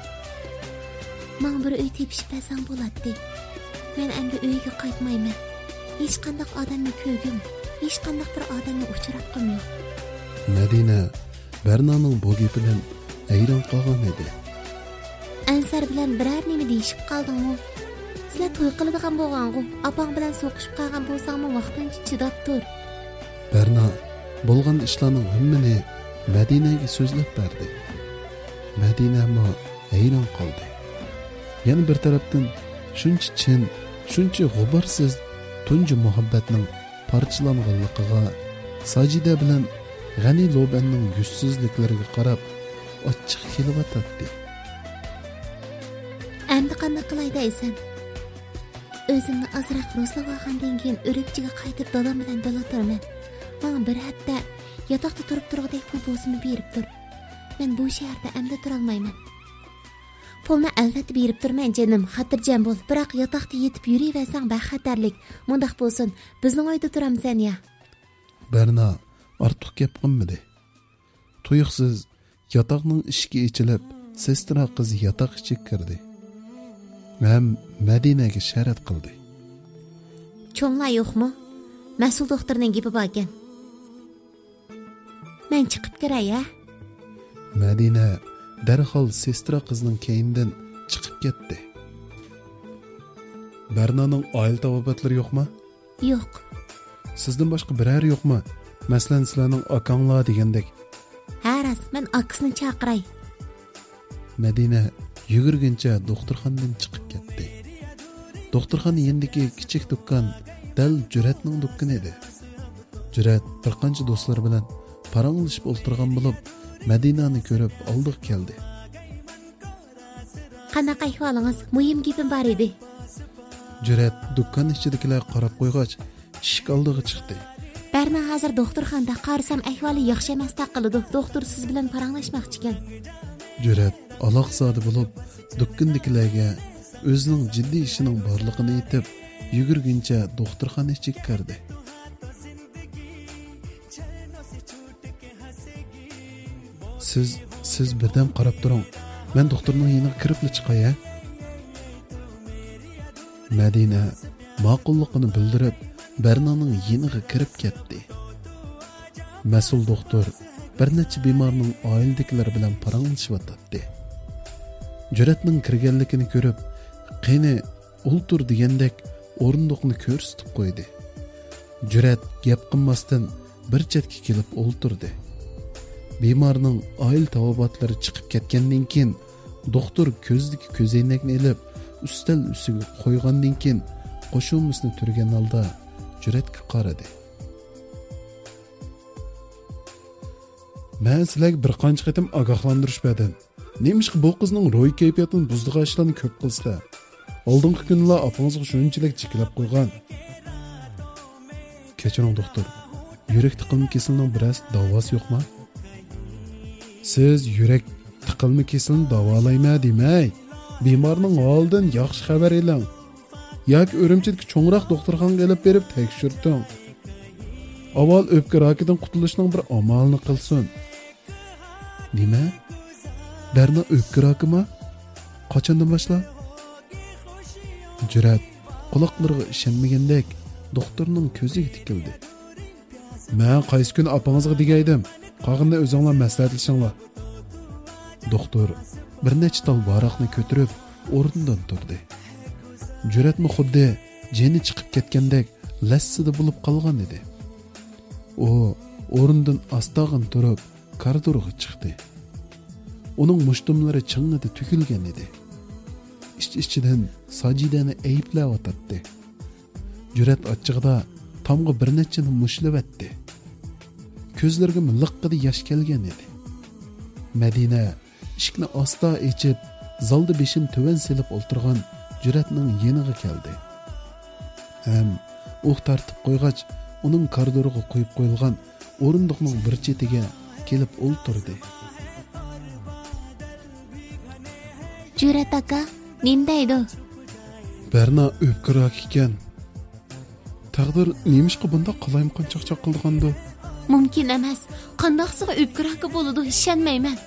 ماڭا بىر ئۆي تېپىشىپ بەرسەڭ بولاتتى. مەن ئەمدى ئۆيگە قايتمايمەن. ھېچقانداق ئادەمنى كۆرگۈم، ھېچقانداق بىر ئادەمنى ئۇچراتقۇم يوق. مەدىنە بەرنانىڭ بۇ گېپىدىن ھەيران قالغان ئىدى. ئەنسەر بىلەن بىرەر نېمە دېيىشىپ قالدىڭمۇ؟ سىلەر توي قىلىدىغان بولغانغۇ، ئاپاڭ بىلەن سوقۇشۇپ قالغان بولساڭمۇ ۋاقتىنچە چىداپ تۇر. بەرنا بولغان ئىشلارنىڭ ھەممىنى مەدىنەگە سۆزلەپ بەردى. مەدىنەمۇ ھەيران قالدى. يەنە بىر تەرەپتىن، شۇنچە چىن، شۇنچە غۇبارسىز تۇنجى مۇھەببەتنىڭ پارچىلانغانلىقىغا، ساجىدە بىلەن غەنى لوبەننىڭ يۈزسىزلىكلىرىگە قاراپ، ئاچچىق كېلىۋاتاتتى. ئەمدى قانداق قىلاي دەيسەن؟ ئۆزۈمنى ئازراق روزلاۋالغاندىن كېيىن ئۈرۈمچىگە قايتىپ دادام بىلەن بىللە تۇرىمەن. ماڭا بىر ھەپتە ياتاقتا تۇرۇپ تۇرغۇدەك پۇل بولسىمۇ بېرىپ تۇر. مەن بۇ شەھەردە ئەمدى تۇرالمايمەن. پۇلنى ئەلۋەتتە بېرىپ تۇرىمەن جېنىم، خاتىرجەم بول. بىراق ياتاقتا يېتىپ يۈرۈۋەرسەڭ بەك خەتەرلىك. مۇنداق بولسۇن، بىزنىڭ ئۆيدە تۇرامسەن يا؟ بەرنا ئارتۇق گەپ قىلمىدى. تۇيۇقسىز ياتاقنىڭ ئىشىكى ئېچىلىپ، سېسترا قىز ياتاق ئىچىگە كىردى ھەم مەدىنەگە ئىشارەت قىلدى. چوڭلار يوقمۇ؟ مەسئۇل دوختۇرنىڭ گېپى باركەن. مەن چىقىپ كىرەي، ھە؟ مەدىنە دەرھال سېسترا قىزنىڭ كەينىدىن چىقىپ كەتتى. بەرنانىڭ ئائىلە تاۋابىئاتلىرى يوقما؟ يوق. سىزدىن باشقا بىرەر يوقما؟ مەسىلەن، سىلەرنىڭ ئاكاڭلار دېگەندەك. ھە، راست، مەن ئاكىسىنى چاقىراي. مەدىنە يۈگۈرگىنىچە دوختۇرخانىدىن چىقىپ كەتتى. دوختۇرخانا يېنىدىكى كىچىك دۇكان دەل جۈرئەتنىڭ دۇكىنى ئىدى. جۈرئەت بىر قانچە دوستلىرى بىلەن پاراڭلىشىپ ئولتۇرغان بولۇپ، مەدىنانى كۆرۈپ ئالدىغا كەلدى. قانداق ئەھۋالىڭىز؟ مۇھىم گېپىم بار ئىدى. جۈرئەت دۇكان ئىچىدىكىلەرگە قاراپ قويغاچ، ئىشىك ئالدىغا چىقتى. بەرنا ھازىر دوختۇرخانىدا، قارىسام ئەھۋالى ياخشى ئەمەستەك قىلىدۇ. دوختۇر سىز بىلەن پاراڭلاشماقچىكەن. جۈرئەت ئالاقزادە بولۇپ، دۇكىنىدىكىلەرگە ئۆزىنىڭ جىددىي ئىشىنىڭ بارلىقىنى ئېيتىپ، يۈگۈرگىنىچە دوختۇرخانا ئىچىگە كىردى. سىز، سىز بىردەم قاراپ تۇرۇڭ. مەن دوختۇرنىڭ يېنىغا كىرىپلا چىقاي، ھە؟ مەدىنە ماقۇللۇقىنى بىلدۈرۈپ، بەرنانىڭ يېنىغا كىرىپ كەتتى. مەسئۇل دوختۇر بىر نەچچە بىمارنىڭ ئائىلىدىكىلىرى بىلەن پاراڭلىشىۋاتاتتى. جۈرئەتنىڭ كىرگەنلىكىنى كۆرۈپ، قېنى، ئولتۇر دېگەندەك ئورۇندۇقنى كۆرسىتىپ قويدى. جۈرئەت گەپ قىلماستىن بىر چەتكە كېلىپ ئولتۇردى. بىمارنىڭ ئائىلە تاۋابىئاتلىرى چىقىپ كەتكەندىن كېيىن، دوختۇر كۆزىدىكى كۆزەينەكنى ئېلىپ، ئۈستەل ئۈستىگە قويغاندىن كېيىن، قوشۇمىسىنى تۈرگەن ھالدا جۈرئەتكە قارىدى. مەن سىلەرگە بىر قانچە قېتىم ئاگاھلاندۇرۇش بەردىم. نېمىشقا بۇ قىزنىڭ روھىي كەيپىياتىنى بۇزىدىغان ئىشلارنى كۆپ قىلىسىلەر؟ ئالدىنقى كۈنىلا ئاپىڭىزغا شۇنچىلىك چېكىلەپ قويغان. كەچۈرۈڭ، دوختۇر. يۈرەك تىقىلما كېسىلىنىڭ بىرەر داۋاسى يوقما؟ سىز يۈرەك تىقىلما كېسىلىنى داۋالايمەن دېمەي، بىمارنىڭ ھالىدىن ياخشى خەۋەر ئېلىڭ. ياكى ئۈرۈمچىدىكى چوڭراق دوختۇرخانىغا ئېلىپ بېرىپ تەكشۈرتۈڭ. ئاۋۋال ئۆپكە راكىدىن قۇتۇلۇشنىڭ بىر ئامالىنى قىلسۇن. نېمە؟ بەرنا ئۆپكە راكىما؟ قاچاندىن باشلاپ؟ جۈرئەت قۇلاقلىرىغا ئىشەنمىگەندەك دوختۇرنىڭ كۆزىگە تىكىلدى. مەن قايسى كۈنى ئاپىڭىزغا دېگەيدىم؟ قالغىنىنى ئۆزۈڭلار مەسلىھەتلىشىڭلار. دوختۇر بىر نەچچە تال ۋاراقنى كۆتۈرۈپ ئورنىدىن تۇردى. جۈرئەتمۇ خۇددى جېنى چىقىپ كەتكەندەك لەسسىدە بولۇپ قالغان ئىدى. ئۇ ئورنىدىن ئاستاغىنا تۇرۇپ، كارىدورغا چىقتى. ئۇنىڭ مۇشتۇملىرى چىڭىدە تۈگۈلگەن ئىدى. ئىچ-ئىچىدىن ساجىدەنى ئەيىبلەۋاتاتتى. جۈرئەت ئاچچىقىدا تامغا بىر نەچچىنى مۇشتلىۋەتتى. كۆزلىرىگىمۇ لىققىدە ياش كەلگەن ئىدى. مەدىنە ئىشىكنى ئاستا ئېچىپ، زالدا بېشىنى تۆۋەن سېلىپ ئولتۇرغان جۈرئەتنىڭ يېنىغا كەلدى. ھەم ئۇھ تارتىپ قويغاچ، ئۇنىڭ كارىدورغا قويۇپ قويۇلغان ئورۇندۇقنىڭ بىر چېتىگە كېلىپ ئولتۇردى. جۈرئەت ئاكا، نېمە دەيدۇ؟ بەرنا ئۆپكە راكى ئىكەن. تەقدىر نېمىشقا بۇنداق قالايمىقان چاقچاق قىلىدىغاندۇ؟ مۇمكىن ئەمەس. قانداقسىغا ئۆپكە راكى بولىدۇ، ئىشەنمەيمەن.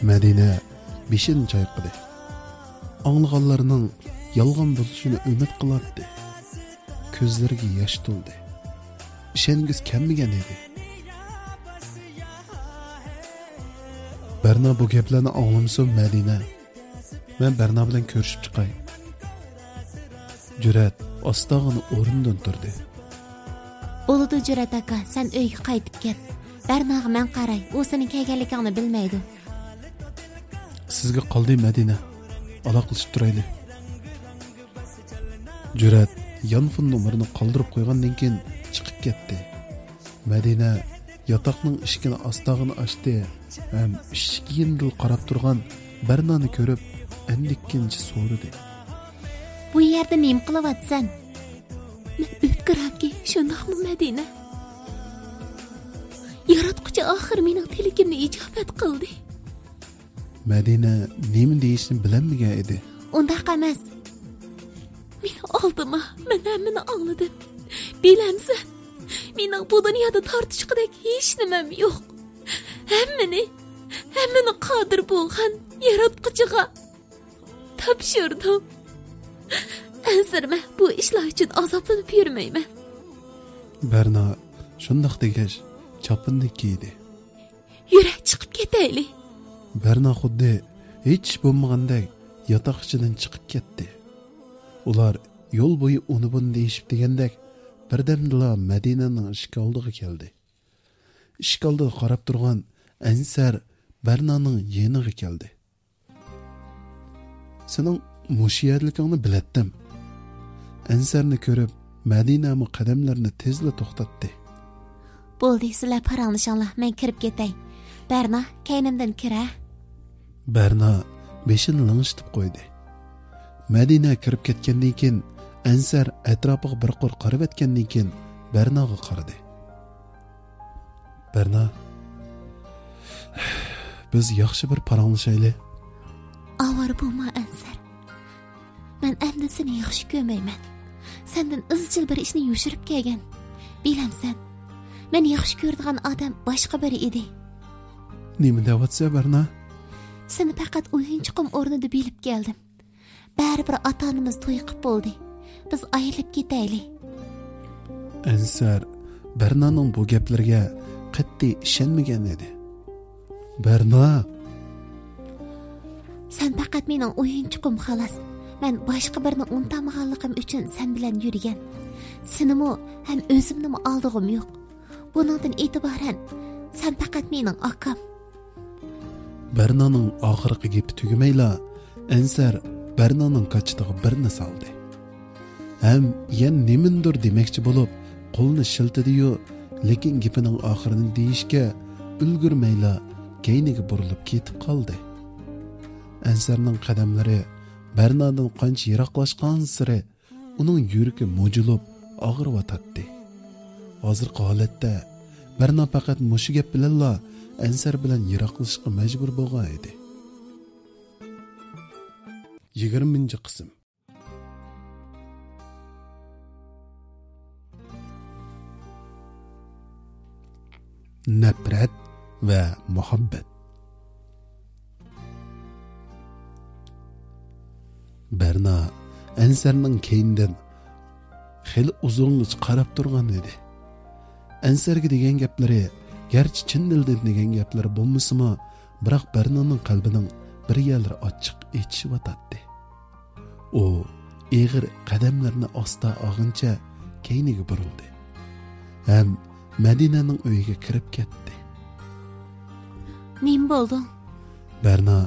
مەدىنە بېشىنى چايقىدى. ئاڭلىغانلىرىنىڭ يالغان بولۇشىنى ئۈمىد قىلاتتى. كۆزلىرىگە ياش تولدى. ئىشەنگۈسى كەلمىگەن ئىدى. بەرنا بۇ گەپلەرنى ئاڭلىمىسۇن، مەدىنە. مەن بەرنا بىلەن كۆرۈشۈپ چىقاي. جۈرئەت ئاستاغىنا ئورنىدىن تۇردى. بولىدۇ، جۈرئەت ئاكا، سەن ئۆيگە قايتىپ كەت. بەرناغا مەن قاراي، ئۇ سېنىڭ كەلگەنلىكىڭنى بىلمەيدۇ. سىزگە قالدى، مەدىنە. ئالاقىلىشىپ تۇرايلى. جۈرئەت يانفون نومۇرىنى قالدۇرۇپ قويغاندىن كېيىن چىقىپ كەتتى. مەدىنە ياتاقنىڭ ئىشىكىنى ئاستاغىنا ئاچتى ھەم ئىشىك يېنىدىلا قاراپ تۇرغان بەرنانى كۆرۈپ، ئەندىككىنىچە سورىدى. بۇ يەردە نېمە قىلىۋاتىسەن؟ مەن ئۆپكە راكى، شۇنداقمۇ، مەدىنە؟ ياراتقۇچى ئاخىر مېنىڭ تىلىكىمنى ئىجابەت قىلدى. مەدىنە نېمە دېيىشنى بىلەلمىگەن ئىدى. ئۇنداق ئەمەس. مېنى ئالدىما، مەن ھەممىنى ئاڭلىدىم. بىلەمسەن، مېنىڭ بۇ دۇنيادا تارتىشقۇدەك ھېچنېمەم يوق. ھەممىنى، ھەممىنى قادىر بولغان ياراتقۇچىغا تاپشۇردۇم. ئەنسىرىمە، بۇ ئىشلار ئۈچۈن ئازابلىنىپ يۈرمەيمەن. بەرنا شۇنداق دېگەچ، چاپىنىنى كىيدى. يۈرە، چىقىپ كېتەيلى. بەرنا خۇددى ھېچ ئىش بولمىغاندەك ياتاق ئىچىدىن چىقىپ كەتتى. ئۇلار يول بويى ئۇنى-بۇنى دېيىشىپ دېگەندەك، بىردەمدىلا مەدىنەنىڭ ئىشىك ئالدىغا كەلدى. ئىشىك ئالدىدا قاراپ تۇرغان ئەنسەر بەرنانىڭ يېنىغا كەلدى. سېنىڭ مۇشۇ يەرلىكىڭنى بىلەتتىم. ئەنسەرنى كۆرۈپ، مەدىنەمۇ قەدەملىرىنى تېزلا توختاتتى. بولدى، سىلەر پاراڭلىشىڭلار، مەن كىرىپ كېتەي. بەرنا، كەينىمدىن كىر ھە. بەرنا بېشىنى لىڭشىتىپ قويدى. مەدىنە كىرىپ كەتكەندىن كېيىن، ئەنسەر ئەتراپىغا بىر قۇر قارىۋەتكەندىن كېيىن، بەرناغا قارىدى. بەرنا، بىز ياخشى بىر پاراڭلىشايلى. ئاۋارە بولما، ئەنسەر. مەن ئەمدى سېنى ياخشى كۆرمەيمەن. سەندىن ئىزچىل بىر ئىشنى يوشۇرۇپ كەلگەن. بىلەمسەن، مەن ياخشى كۆرىدىغان ئادەم باشقا بىرى ئىدى. نېمە دەۋاتسە، بەرنا؟ سېنى پەقەت ئويۇنچۇقۇم ئورنىدا بىلىپ كەلدىم. بەرىبىر ئاتا-ئانىمىز توي قىپ بولدى. بىز ئايرىلىپ كېتەيلى. ئەنسەر بەرنانىڭ بۇ گەپلىرىگە قەتئىي ئىشەنمىگەن ئىدى. بەرنا! سەن پەقەت مېنىڭ ئويۇنچۇقۇم، خالاس. مەن باشقا بىرىنى ئۇنتالمىغانلىقىم ئۈچۈن سەن بىلەن يۈرگەن. سېنىمۇ ھەم ئۆزۈمنىمۇ ئالدىغۇم يوق. بۇنىڭدىن ئېتىبارەن سەن پەقەت مېنىڭ ئاكام. بەرنانىڭ ئاخىرقى گېپى تۈگىمەيلا، ئەنسەر بەرنانىڭ كاچىتىغا بىرنى سالدى. ھەم يەنە نېمىندۇر دېمەكچى بولۇپ، قولىنى شىلتىدى-يۇ، لېكىن گېپىنىڭ ئاخىرىنى دېيىشكە ئۈلگۈرمەيلا، كەينىگە بۇرۇلۇپ كېتىپ قالدى. ئەنسەرنىڭ قەدەملىرى بەرنادىن قانچە يىراقلاشقانسېرى، ئۇنىڭ يۈرىكى مۇجۇلۇپ ئاغرىۋاتاتتى. ھازىرقى ھالەتتە بەرنا پەقەت مۇشۇ گەپ بىلەنلا ئەنسەر بىلەن يىراقلىشىشقا مەجبۇر بولغان ئىدى. يىگىرمىنچى قىسىم. نەپرەت ۋە مۇھەببەت. بەرنا ئەنسەرنىڭ كەينىدىن خېلى ئۇزۇنغىچە قاراپ تۇرغان ئىدى. ئەنسەرگە دېگەن گەپلىرى گەرچە چىن دىلدىن دېگەن گەپلىرى بولمىسىمۇ، بىراق بەرنانىڭ قەلبىنىڭ بىر يەرلىرى ئاچچىق ئېچىشىۋاتاتتى. ئۇ ئېغىر قەدەملىرىنى ئاستا ئالغىنىچە كەينىگە بۇرۇلدى ھەم مەدىنەنىڭ ئۆيىگە كىرىپ كەتتى. نېمە بولدۇڭ؟ بەرنا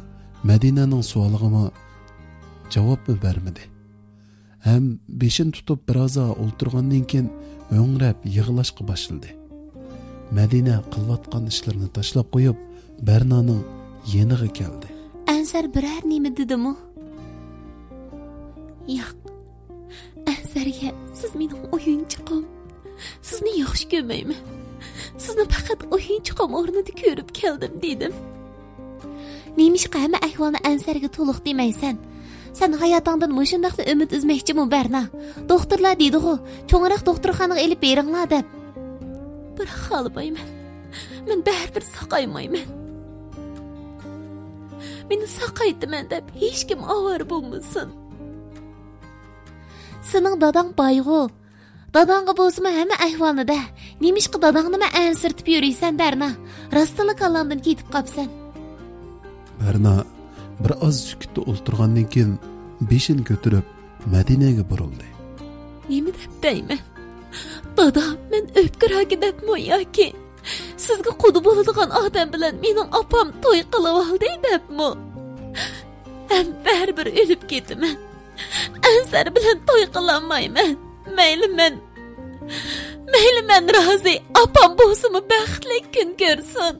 مەدىنەنىڭ سوئالىغىمۇ جاۋابمۇ بەرمىدى ھەم بېشىنى تۇتۇپ بىرازا ئولتۇرغاندىن كېيىن ھۆڭرەپ يىغلاشقا باشلىدى. مەدىنە قىلىۋاتقان ئىشلىرىنى تاشلاپ قويۇپ، بەرنانىڭ يېنىغا كەلدى. ئەنسەر بىرەر نېمە دېدىمۇ؟ ياق. ئەنسەرگە، سىز مېنىڭ ئويۇنچۇقۇم. سىزنى ياخشى كۆرمەيمەن. سىزنى پەقەت ئويۇنچۇقۇم ئورنىدا كۆرۈپ كەلدىم، دېدىم. نېمىشقا ھەممە ئەھۋالنى ئەنسەرگە تولۇق دېمەيسەن؟ سەن ھاياتىڭدىن مۇشۇنداقلا ئۈمىد ئۈزمەكچىمۇ، بەرنا؟ دوختۇرلار دېدىغۇ، چوڭراق دوختۇرخانىغا ئېلىپ بېرىڭلار دەپ. بىراق خالىمايمەن. مەن بەرىبىر ساقايمايمەن. مېنى ساقايتىمەن دەپ ھېچكىم ئاۋارە بولمىسۇن. سېنىڭ داداڭ بارغۇ. داداڭغا بولسىمۇ ھەممە ئەھۋالنى دە. نېمىشقا داداڭنىمۇ ئەنسىرىتىپ يۈرىسەن، بەرنا؟ راستتىنلا كاللاڭدىن كېتىپ قاپسەن. بەرنا بىر ئاز سۈكۈتتە ئولتۇرغاندىن كېيىن بېشىنى كۆتۈرۈپ مەدىنەگە بۇرۇلدى. نېمە دەپ دەيمەن؟ دادا، مەن ئۆپكە راكى دەپمۇ ياكى سىزگە قۇدا بولىدىغان ئادەم بىلەن مېنىڭ ئاپام توي قىلىۋالدى دەپمۇ؟ ھەم بەرىبىر ئۆلۈپ كېتىمەن. ئەنسەر بىلەن توي قىلالمايمەن. مەيلى مەن، مەيلى مەن رازى. ئاپام بولسىمۇ بەختلىك كۈن كۆرسۇن.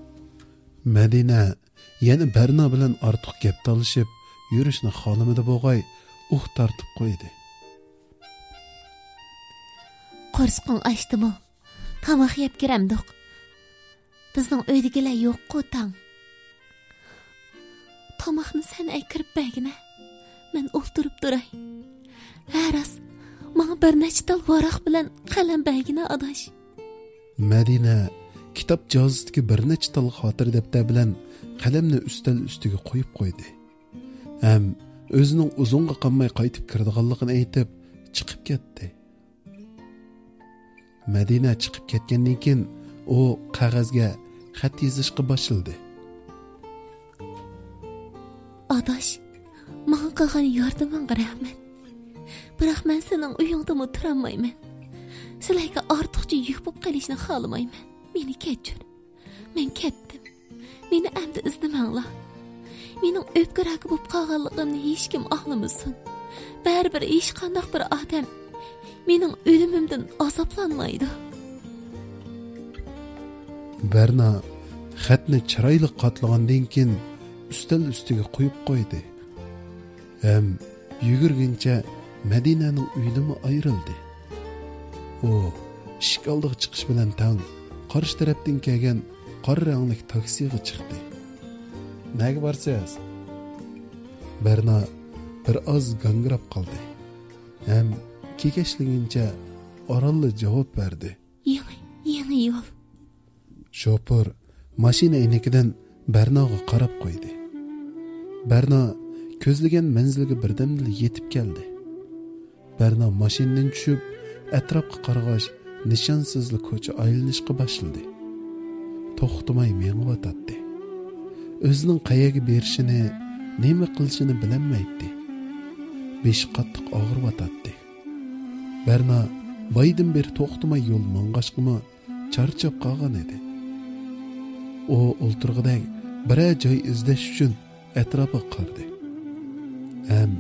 مەدىنە يەنە بەرنا بىلەن ئارتۇق گەپ تالىشىپ يۈرۈشنى خالىمىدى بوغاي، ئۇھ تارتىپ قويدى. قورسىقىڭ ئاچتىمۇ؟ تاماق يەپ كىرەمدۇق؟ بىزنىڭ ئۆيدىكىلەر يوققۇ تاڭ. تاماقنى سەن ئەكىرىپ بەرگىنە. مەن ئولتۇرۇپ تۇراي. ھە، راست. ماڭا بىر نەچچە تال ۋاراق بىلەن قەلەم بەرگىنە، ئاداش. مەدىنە كىتاب جازىسىدىكى بىر نەچچە تال خاتىرە دەپتەر بىلەن قەلەمنى ئۈستەل ئۈستىگە قويۇپ قويدى. ھەم ئۆزىنىڭ ئۇزۇنغا قالماي قايتىپ كىرىدىغانلىقىنى ئېيتىپ، چىقىپ كەتتى. مەدىنە چىقىپ كەتكەندىن كېيىن، ئۇ قەغەزگە خەت يېزىشقا باشلىدى. ئاداش، ماڭا قىلغان ياردىمىڭغا رەھمەت. بىراق مەن سېنىڭ ئۆيۈڭدىمۇ تۇرالمايمەن. سىلەرگە ئارتۇقچە يۈك بولۇپ قېلىشنى خالىمايمەن. مېنى كەچۈر. مەن كەتتىم. مېنى ئەمدى ئىزدىمەڭلار. مېنىڭ ئۆپكە راكى بولۇپ قالغانلىقىمنى ھېچكىم ئاڭلىمىسۇن. بەرىبىر ھېچقانداق بىر ئادەم مېنىڭ ئۆلۈمۈمدىن ئازابلانمايدۇ. بەرنا خەتنى چىرايلىق قاتلىغاندىن كېيىن، ئۈستەل ئۈستىگە قويۇپ قويدى ھەم يۈگۈرگىنىچە مەدىنەنىڭ ئۆيىدىنمۇ ئايرىلدى. ئۇ ئىشىك ئالدىغا چىقىش بىلەن تەڭ قارشى تەرەپتىن كەلگەن قارا رەڭلىك تاكسىغا چىقتى. «نەگە بارسىز؟» بەرنا بىر ئاز گاڭگىراپ قالدى ھەم كېكەچلىگىنىچە ئارانلا جاۋاب بەردى. «يېڭى، يېڭى يول.» شوپۇر ماشىنا ئەينىكىدىن بەرناغا قاراپ قويدى. بەرنا كۆزلىگەن مەنزىلگە بىردەمدىلا يېتىپ كەلدى. بەرنا ماشىنىدىن چۈشۈپ، ئەتراپقا قارىغاچ، نىشانسىزلا كوچا ئايلىنىشقا باشلىدى. توختىماي مېڭىۋاتاتتى. ئۆزىنىڭ قەيەرگە بېرىشىنى، نېمە قىلىشىنى بىلەلمەيتتى. بېشى قاتتىق ئاغرىۋاتاتتى. بەرنا بايىدىن بېرى توختىماي يول ماڭغاچقىمۇ، چارچاپ قالغان ئىدى. ئۇ ئولتۇرغۇدەك بىرەر جاي ئىزدەش ئۈچۈن ئەتراپىغا قارىدى ھەم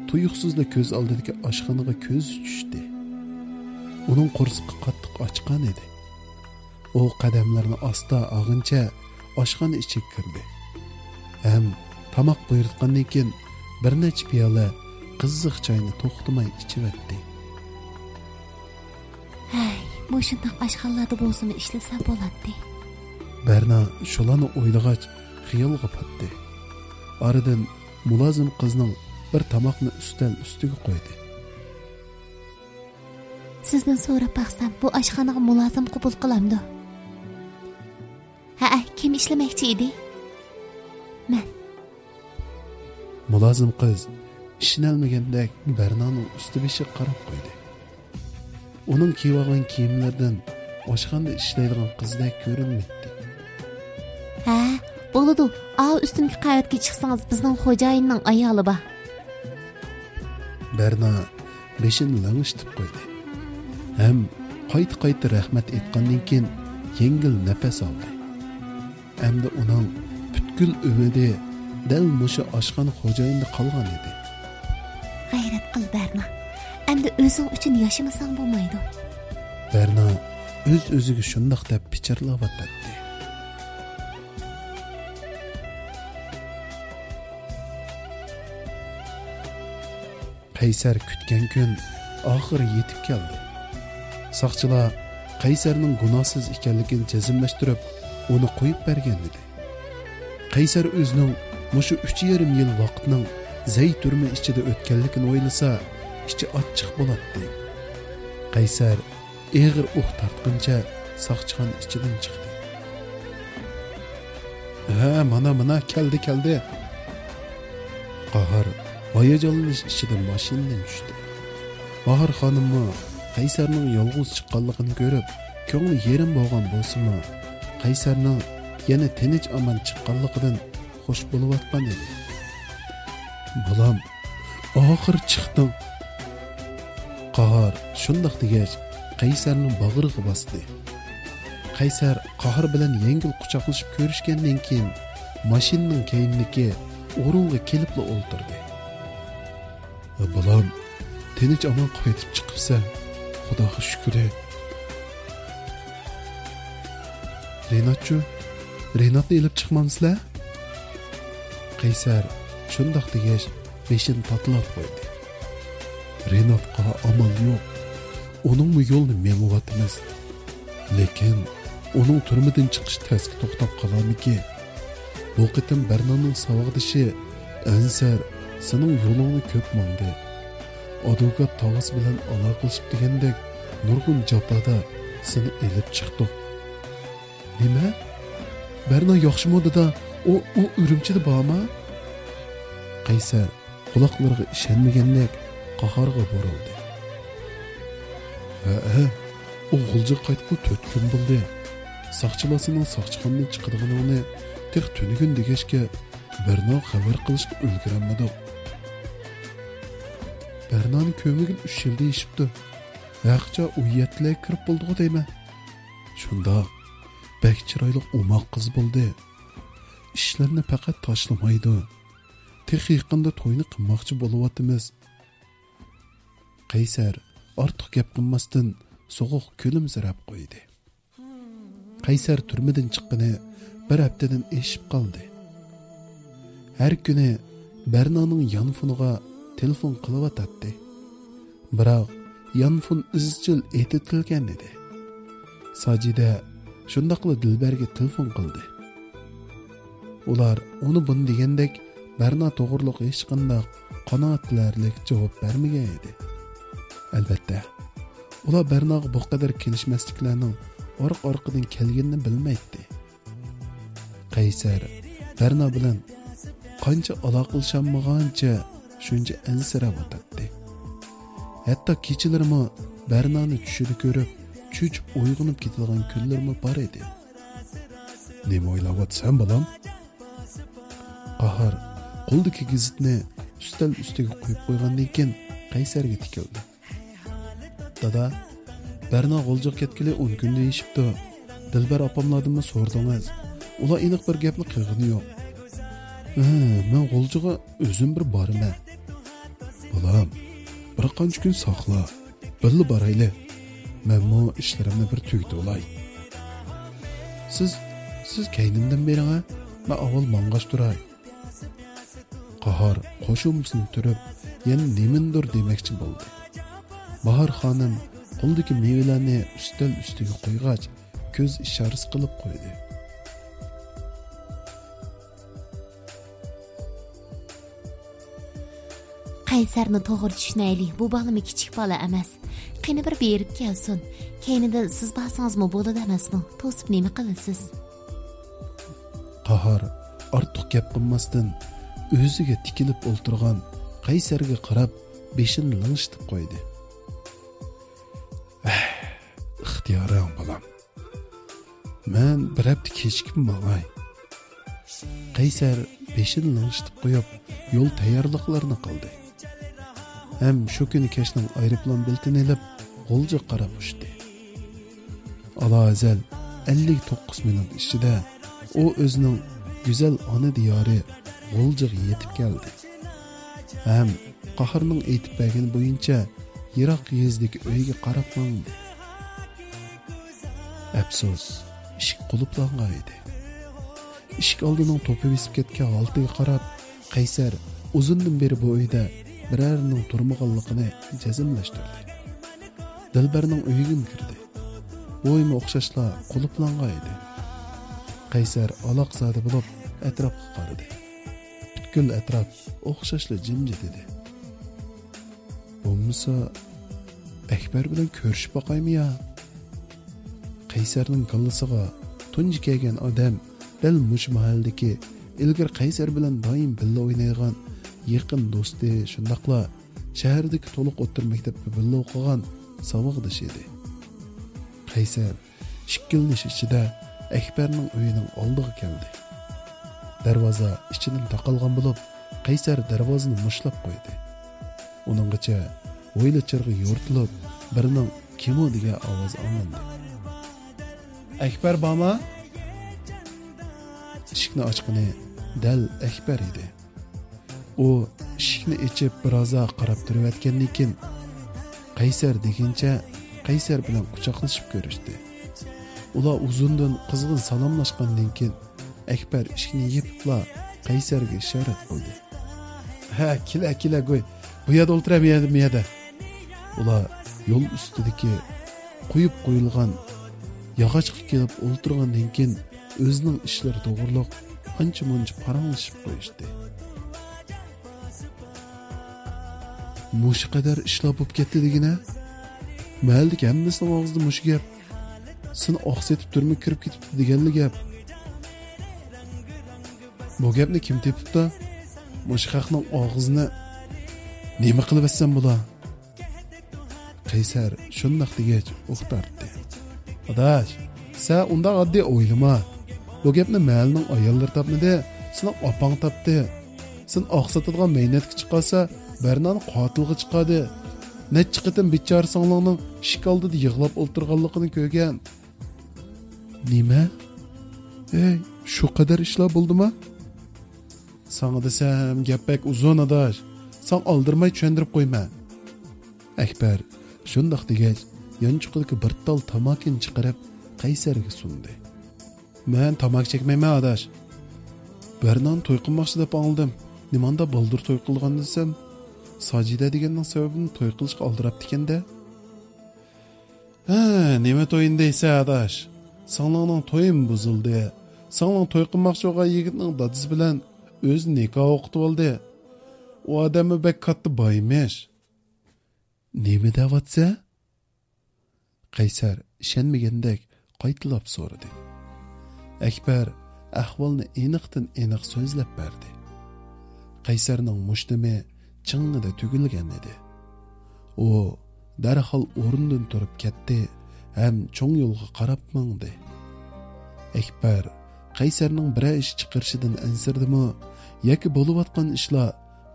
تۇيۇقسىزلا كۆز ئالدىدىكى ئاشخانىغا كۆزى چۈشتى. ئۇنىڭ قورسىقى قاتتىق ئاچقان ئىدى. ئۇ قەدەملىرىنى ئاستا ئالغىنىچە ئاشخانا ئىچىگە كىردى ھەم تاماق بۇيرۇتقاندىن كېيىن، بىر نەچچە پىيالە قىزىق چاينى توختىماي ئىچىۋەتتى. ھەي، مۇشۇنداق ئاشخانىلاردا بولسىمۇ ئىشلىسە بولاتتى. بەرنا شۇلارنى ئويلىغاچ، خىيالغا پاتتى. ئارىدىن مۇلازىم قىزنىڭ بىر تاماقنى ئۈستەل ئۈستىگە قويدى. سىزدىن سوراپ باقسام، بۇ ئاشخانىغا مۇلازىم قوبۇل قىلامدۇ؟ ھەئە، كىم ئىشلىمەكچى ئىدى؟ مەن. مۇلازىم قىز ئىشىنەلمىگەندەك بەرنانىڭ ئۈستى بېشىغا قاراپ قويدى. ئۇنىڭ كىيىۋالغان كىيىملىرىدىن ئاشخانىدا ئىشلەيدىغان قىزدەك كۆرۈنمەيتتى. ھە، بولىدۇ. ئاۋۇ ئۈستۈنكى قەۋەتكە چىقسىڭىز، بىزنىڭ خوجايىننىڭ ئايالى بار. بەرنا بېشىنى لىڭشىتىپ قويدى ھەم قايتا-قايتا رەھمەت ئېيتقاندىن كېيىن يەڭگىل نەپەس ئالدى. ئەمدى ئۇنىڭ پۈتكۈل ئۈمىدى دەل مۇشۇ ئاشخانا خوجايىنىدا قالغان ئىدى. غەيرەت قىل، بەرنا. ئەمدى ئۆزۈڭ ئۈچۈن ياشىمىساڭ بولمايدۇ. بەرنا ئۆز-ئۆزىگە شۇنداق دەپ پىچىرلاۋاتاتتى. قەيسەر كۈتكەن كۈن ئاخىرى يېتىپ كەلدى. ساقچىلار قەيسەرنىڭ گۇناھسىز ئىكەنلىكىنى جەزملەشتۈرۈپ، ئۇنى قويۇپ بەرگەن ئىدى. قەيسەر ئۆزىنىڭ مۇشۇ ئۈچ يېرىم يىل ۋاقىتنىڭ زەي تۈرمە ئىچىدە ئۆتكەنلىكىنى ئويلىسا، ئىچى ئاچچىق بولاتتى. قەيسەر ئېغىر ئۇھ تارتقىنىچە ساقچىخانا ئىچىدىن چىقتى. ھە، مانا، مانا، كەلدى، كەلدى. قاھار ھاياجانلىنىش ئىچىدە ماشىنىدىن چۈشتى. باھار خانىممۇ قەيسەرنىڭ يالغۇز چىققانلىقىنى كۆرۈپ، كۆڭلى يېرىم بولغان بولسىمۇ، قەيسەرنىڭ يەنە تىنچ-ئامان چىققانلىقىدىن خوش بولۇۋاتقان ئىدى. بالام، ئاخىرى چىقتىڭ. قاھار شۇنداق دېگەچ، قەيسەرنىڭ باغرىغا باستى. قەيسەر قاھار بىلەن يەڭگىل قۇچاقلىشىپ كۆرۈشكەندىن كېيىن، ماشىنىنىڭ كەينىدىكى ئورۇنغا كېلىپلا ئولتۇردى. بالام، تىنچ ئامان قايتىپ چىقىپسەن، خۇداغا شۈكرى. رىناتچۇ؟ رىناتنى ئېلىپ چىقمامسىلەر؟ قەيسەر شۇنداق دېگەچ، بېشىنى پاتىلاپ قويدى. رىناتقا ئامال يوق. ئۇنىڭمۇ يولىنى مېڭىۋاتىمىز. لېكىن ئۇنىڭ تۈرمىدىن چىقىشى تەسكە توختاپ قالارمىكىن؟ بۇ قېتىم بەرنانىڭ ساۋاقدىشى ئەنسەر سېنىڭ يولۇڭنى كۆپ ماڭدى. ئادۋوكات تاغىسى بىلەن ئالاقىلىشىپ دېگەندەك نۇرغۇن جاپادا سېنى ئېلىپ چىقتۇق. نېمە؟ بەرنا ياخشىمۇ، دادا؟ ئۇ، ئۇ ئۈرۈمچىدە بارمۇ؟ قەيسەر قۇلاقلىرىغا ئىشەنمىگەندەك قاھارغا بۇرۇلدى. ھەئە، ئۇ غۇلجىغا قايتقىلى تۆت كۈن بولدى. ساقچىلار سېنىڭ ساقچىخانىدىن چىقىدىغىنىڭنى تېخى تۈنۈگۈن دېگەچكە، بەرناغا خەۋەر قىلىشقا ئۈلگۈرەلمىدۇق. بەرنانى كۆرمىگىلى ئۈچ يىلدىن ئېشىپتۇ. ھەقىچا ئۇ يەتتىلەرگە كىرىپ بولدىغۇ دەيمەن. شۇنداق، بەك چىرايلىق ئوماق قىز بولدى. ئىشلىرىنى پەقەت تاشلىمايدۇ. تېخى يېقىندا توينى قىلماقچى بولۇۋاتىمىز. قەيسەر ئارتۇق گەپ قىلماستىن سوغۇق كۈلۈمسىرەپ قويدى. قەيسەر تۈرمىدىن چىققىنى بىر ھەپتىدىن ئېشىپ قالدى. ھەر كۈنى بەرنانىڭ يانفونىغا تېلېفون قىلىۋاتاتتى. بىراق يانفون ئىزچىل ئېتىۋېتىلگەن ئىدى. ساجىدە شۇنداقلا دىلبەرگە تېلېفون قىلدى. ئۇلار ئۇنى بۇنى دېگەندەك بەرنا توغرۇلۇق ھېچقانداق قانائەتلەرلىك جاۋاب بەرمىگەن ئىدى. ئەلۋەتتە، ئۇلار بەرناغا بۇ قەدەر كېلىشمەسلىكلەرنىڭ ئارقا-ئارقىدىن كەلگىنىنى بىلمەيتتى. قەيسەر بەرنا بىلەن قانچە ئالاقىلىشالمىغانچە شۇنچە ئەنسىرەۋاتاتتى. ھەتتا كېچىلىرىمۇ بەرنانى چۈشىدە كۆرۈپ، چۆچۈپ ئويغىنىپ كېتىدىغان كۈنلىرىمۇ بار ئىدى. نېمە ئويلاۋاتىسەن، بالام؟ قاھار قولىدىكى گېزىتنى ئۈستەل ئۈستىگە قويۇپ قويغاندىن كېيىن قەيسەرگە تىكىلدى. دادا، بەرنا غۇلجىغا كەتكىلى ئون كۈندىن ئېشىپتۇ. دىلبەر ئاپاملاردىنمۇ سورىدىڭىز. ئۇلار ئېنىق بىر گەپنى قىلغىنى يوق. ھە، مەن غۇلجىغا ئۆزۈم بىر بارىمەن. بالام، بىر قانچە كۈن ساقلا. بىللە بارايلى. مەنمۇ ئىشلىرىمنى بىر تۈگىتىۋالاي. سىز، سىز كەينىمدىن بېرىڭە، مەن ئاۋۋال ماڭغاچ تۇراي. قاھار قوشۇمىسىنى تۈرۈپ، يەنە نېمىندۇر دېمەكچى بولدى. باھار خانىم قولىدىكى مېۋىلەرنى ئۈستەل ئۈستىگە قويغاچ، كۆز ئىشارىسى قىلىپ قويدى. قەيسەرنى توغرا چۈشىنەيلى، بۇ بالىمۇ كىچىك بالا ئەمەس. قېنى بىر بېرىپ كەلسۇن. كەينىدىن سىز بارسىڭىزمۇ بولىدۇ ئەمەسمۇ؟ توسۇپ نېمە قىلىسىز؟ قاھار ئارتۇق گەپ قىلماستىن، ئۆزىگە تىكىلىپ ئولتۇرغان قەيسەرگە قاراپ، بېشىنى لىڭشىتىپ قويدى. ئىختىيارىڭ، بالام. مەن بىر ھەپتە كېچىكىپ ماڭاي. قەيسەر بېشىنى لىڭشىتىپ قويۇپ، يول تەييارلىقلىرىنى قىلدى. ھەم شۇ كۈنى كەچنىڭ ئايروپىلان بېلىتىنى ئېلىپ، غۇلجىغا قاراپ ئۇچتى. ئالاھازەل ئەللىك توققۇز مىنۇت ئىچىدە ئۇ ئۆزىنىڭ گۈزەل ئانا دىيارى غۇلجىغا يېتىپ كەلدى. ھەم قاھارنىڭ ئېيتىپ بەرگىنى بويىچە يىراق يېزىدىكى ئۆيگە قاراپ ماڭدى. ئەپسۇس، ئىشىك قۇلۇپلانغان ئىدى. ئىشىك ئالدىنىڭ توپا بېسىپ كەتكەن ھالىتىگە قاراپ، قەيسەر ئۇزۇندىن بېرى بۇ ئۆيدە بىرەرىنىڭ تۇرمىغانلىقىنى جەزملەشتۈردى. دىلبەرنىڭ ئۆيىگىمۇ كىردى. بۇ ئۆيمۇ ئوخشاشلا قۇلۇپلانغان ئىدى. قەيسەر ئالاقزادە بولۇپ ئەتراپقا قارىدى. پۈتكۈل ئەتراپ ئوخشاشلا جىمجىت ئىدى. بولمىسا، ئەكبەر بىلەن كۆرۈشۈپ باقايمۇ يا؟ قەيسەرنىڭ كاللىسىغا تۇنجى كەلگەن ئادەم دەل مۇشۇ مەھەللىدىكى ئىلگىرى قەيسەر بىلەن دائىم بىللە ئوينايدىغان يېقىن دوستى، شۇنداقلا شەھەردىكى تولۇق ئوتتۇرا مەكتەپتە بىللە ئوقۇغان ساۋاقدىشى ئىدى. قەيسەر ئىككىلىنىش ئىچىدە ئەكبەرنىڭ ئۆيىنىڭ ئالدىغا كەلدى. دەرۋازا ئىچىدىن تاقالغان بولۇپ، قەيسەر دەرۋازىنى مۇشتلاپ قويدى. ئۇنىڭغىچە ھويلا چىرىغى يورۇتۇلۇپ، بىرىنىڭ «كىمۇ؟» دېگەن ئاۋازى ئاڭلاندى. «ئەكبەر بارمۇ؟» ئىشىكنى ئاچقىنى دەل ئەكبەر ئىدى. ئۇ ئىشىكنى ئېچىپ بىرازا قاراپ تۇرۇۋەتكەندىن كېيىن، «قەيسەر» دېگىنىچە قەيسەر بىلەن قۇچاقلىشىپ كۆرۈشتى. ئۇلار ئۇزۇندىن قىزغىن سالاملاشقاندىن كېيىن، ئەكبەر ئىشىكنى يېپىپلا قەيسەرگە ئىشارەت قىلدى. «ھە، كېلە، كېلە، گۇي. بۇ يەردە ئولتۇرە، بۇ يەردە، بۇ يەردە.» ئۇلار يول ئۈستىدىكى قويۇپ قويۇلغان ياغاچقا كېلىپ ئولتۇرغاندىن كېيىن، ئۆزىنىڭ ئىشلىرى توغرۇلۇق ئانچە-مۇنچە پاراڭلىشىپ قويۇشتى. «مۇشۇ قەدەر ئىشلار بولۇپ كەتتى دېگىنە؟ مەھەللىدىكى ھەممىسىنىڭ ئاغزىدا مۇشۇ گەپ. سېنى ئاقسىتىپ تۈرمىگە كىرىپ كېتىپتۇ دېگەنلا گەپ.» «بۇ گەپنى كىم تېپىپتۇ؟ مۇشۇ خەقنىڭ ئاغزىنى نېمە قىلىۋەتسەم بولا؟» قەيسەر شۇنداق دېگەچ ئۇھ تارتتى. ئاداش، سەن ئۇنداق ئاددىي ئويلىما. بۇ گەپنى مەھەللىنىڭ ئاياللىرى تاپمىدى، سېنىڭ ئاپاڭ تاپتى. سېنى ئاقسىتىدىغان مەينەتكە چىقارسا، بەرنانى قاتىلغا چىقاردى. نەچچە قېتىم بىچارە سىڭلىڭنىڭ ئىشىك ئالدىدا يىغلاپ ئولتۇرغانلىقىنى كۆرگەن. نېمە؟ ھەي، شۇ قەدەر ئىشلار بولدىما؟ ساڭا دېسەم، گەپ بەك ئۇزۇن، ئاداش. ساڭا ئالدىرىماي چۈشەندۈرۈپ قويىمەن. ئەكبەر شۇنداق دېگەچ، يانچۇقىدىكى بىر تال تاماكىنى چىقىرىپ، قەيسەرگە سۇندى. مەن تاماكا چەكمەيمەن، ئاداش. بەرنانى توي قىلماقچى دەپ ئاڭلىدىم. نېمانداق بالدۇر توي قىلغان دېسەم، ساجىدە دېگەننىڭ سەۋەبىدىن توي قىلىشقا ئالدىراپتىكەن-دە. ھە، نېمە تويىنى دەيسەن، ئاداش؟ سىڭلىڭنىڭ تويىمۇ بۇزۇلدى. سىڭلىڭ توي قىلماقچى بولغان يىگىتنىڭ دادىسى بىلەن ئۆزى نىكاھ ئوقۇتۇۋالدى. ئۇ ئادەممۇ بەك كاتتا بايمىش. نېمە دەۋاتسە؟ قەيسەر ئىشەنمىگەندەك قايتىلاپ سورىدى. ئەكبەر ئەھۋالنى ئېنىقتىن ئېنىق سۆزلەپ بەردى. قەيسەرنىڭ مۇشتۇمى چىڭڭىدە تۈگۈلگەن ئىدى. ئۇ دەرھال ئورنىدىن تۇرۇپ كەتتى ھەم چوڭ يولغا قاراپ ماڭدى. ئەكبەر قەيسەرنىڭ بىرەر ئىش چىقىرىشىدىن ئەنسىرىدىمۇ ياكى بولۇۋاتقان ئىشلار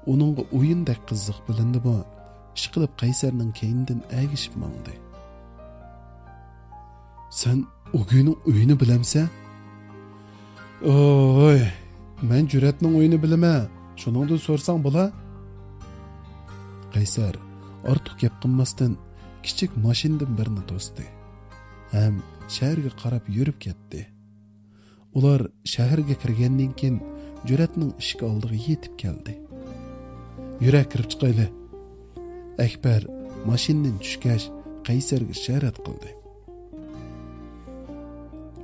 ئۇنىڭغا ئويۇندەك قىزىق بىلىندىمۇ، ئىشقىلىپ قەيسەرنىڭ كەينىدىن ئەگىشىپ ماڭدى. سەن ئۇگىنىڭ ئۆيىنى بىلەمسەن؟ ئوي، مەن جۈرئەتنىڭ ئۆيىنى بىلىمەن، شۇنىڭدىن سورىساڭ بولا. قەيسەر ئارتۇق گەپ قىلماستىن، كىچىك ماشىنىدىن بىرنى توستى ھەم شەھەرگە قاراپ يۈرۈپ كەتتى. ئۇلار شەھەرگە كىرگەندىن كېيىن، جۈرئەتنىڭ ئىشىك ئالدىغا يېتىپ كەلدى. يۈرە، كىرىپ چىقايلى. ئەكبەر ماشىنىدىن چۈشكەچ، قەيسەرگە ئىشارەت قىلدى.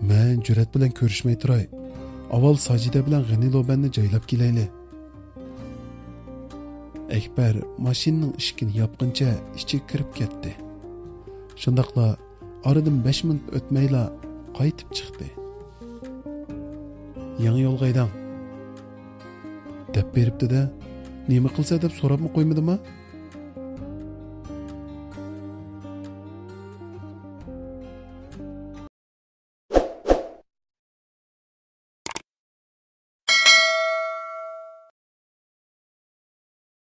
مەن جۈرئەت بىلەن كۆرۈشمەي تۇراي. ئاۋۋال ساجىدە بىلەن غېنى لوبەننى جايلاپ كېلەيلى. ئەكبەر ماشىنىنىڭ ئىشىكىنى ياپقىنىچە ئىچىگە كىرىپ كەتتى. شۇنداقلا ئارىدىن بەش مىنۇت ئۆتمەيلا قايتىپ چىقتى. يېڭى يولغا ھەيدەڭ، دەپ بېرىپتۇ-دە. نېمە قىلسا دەپ سوراپمۇ قويمىدىما؟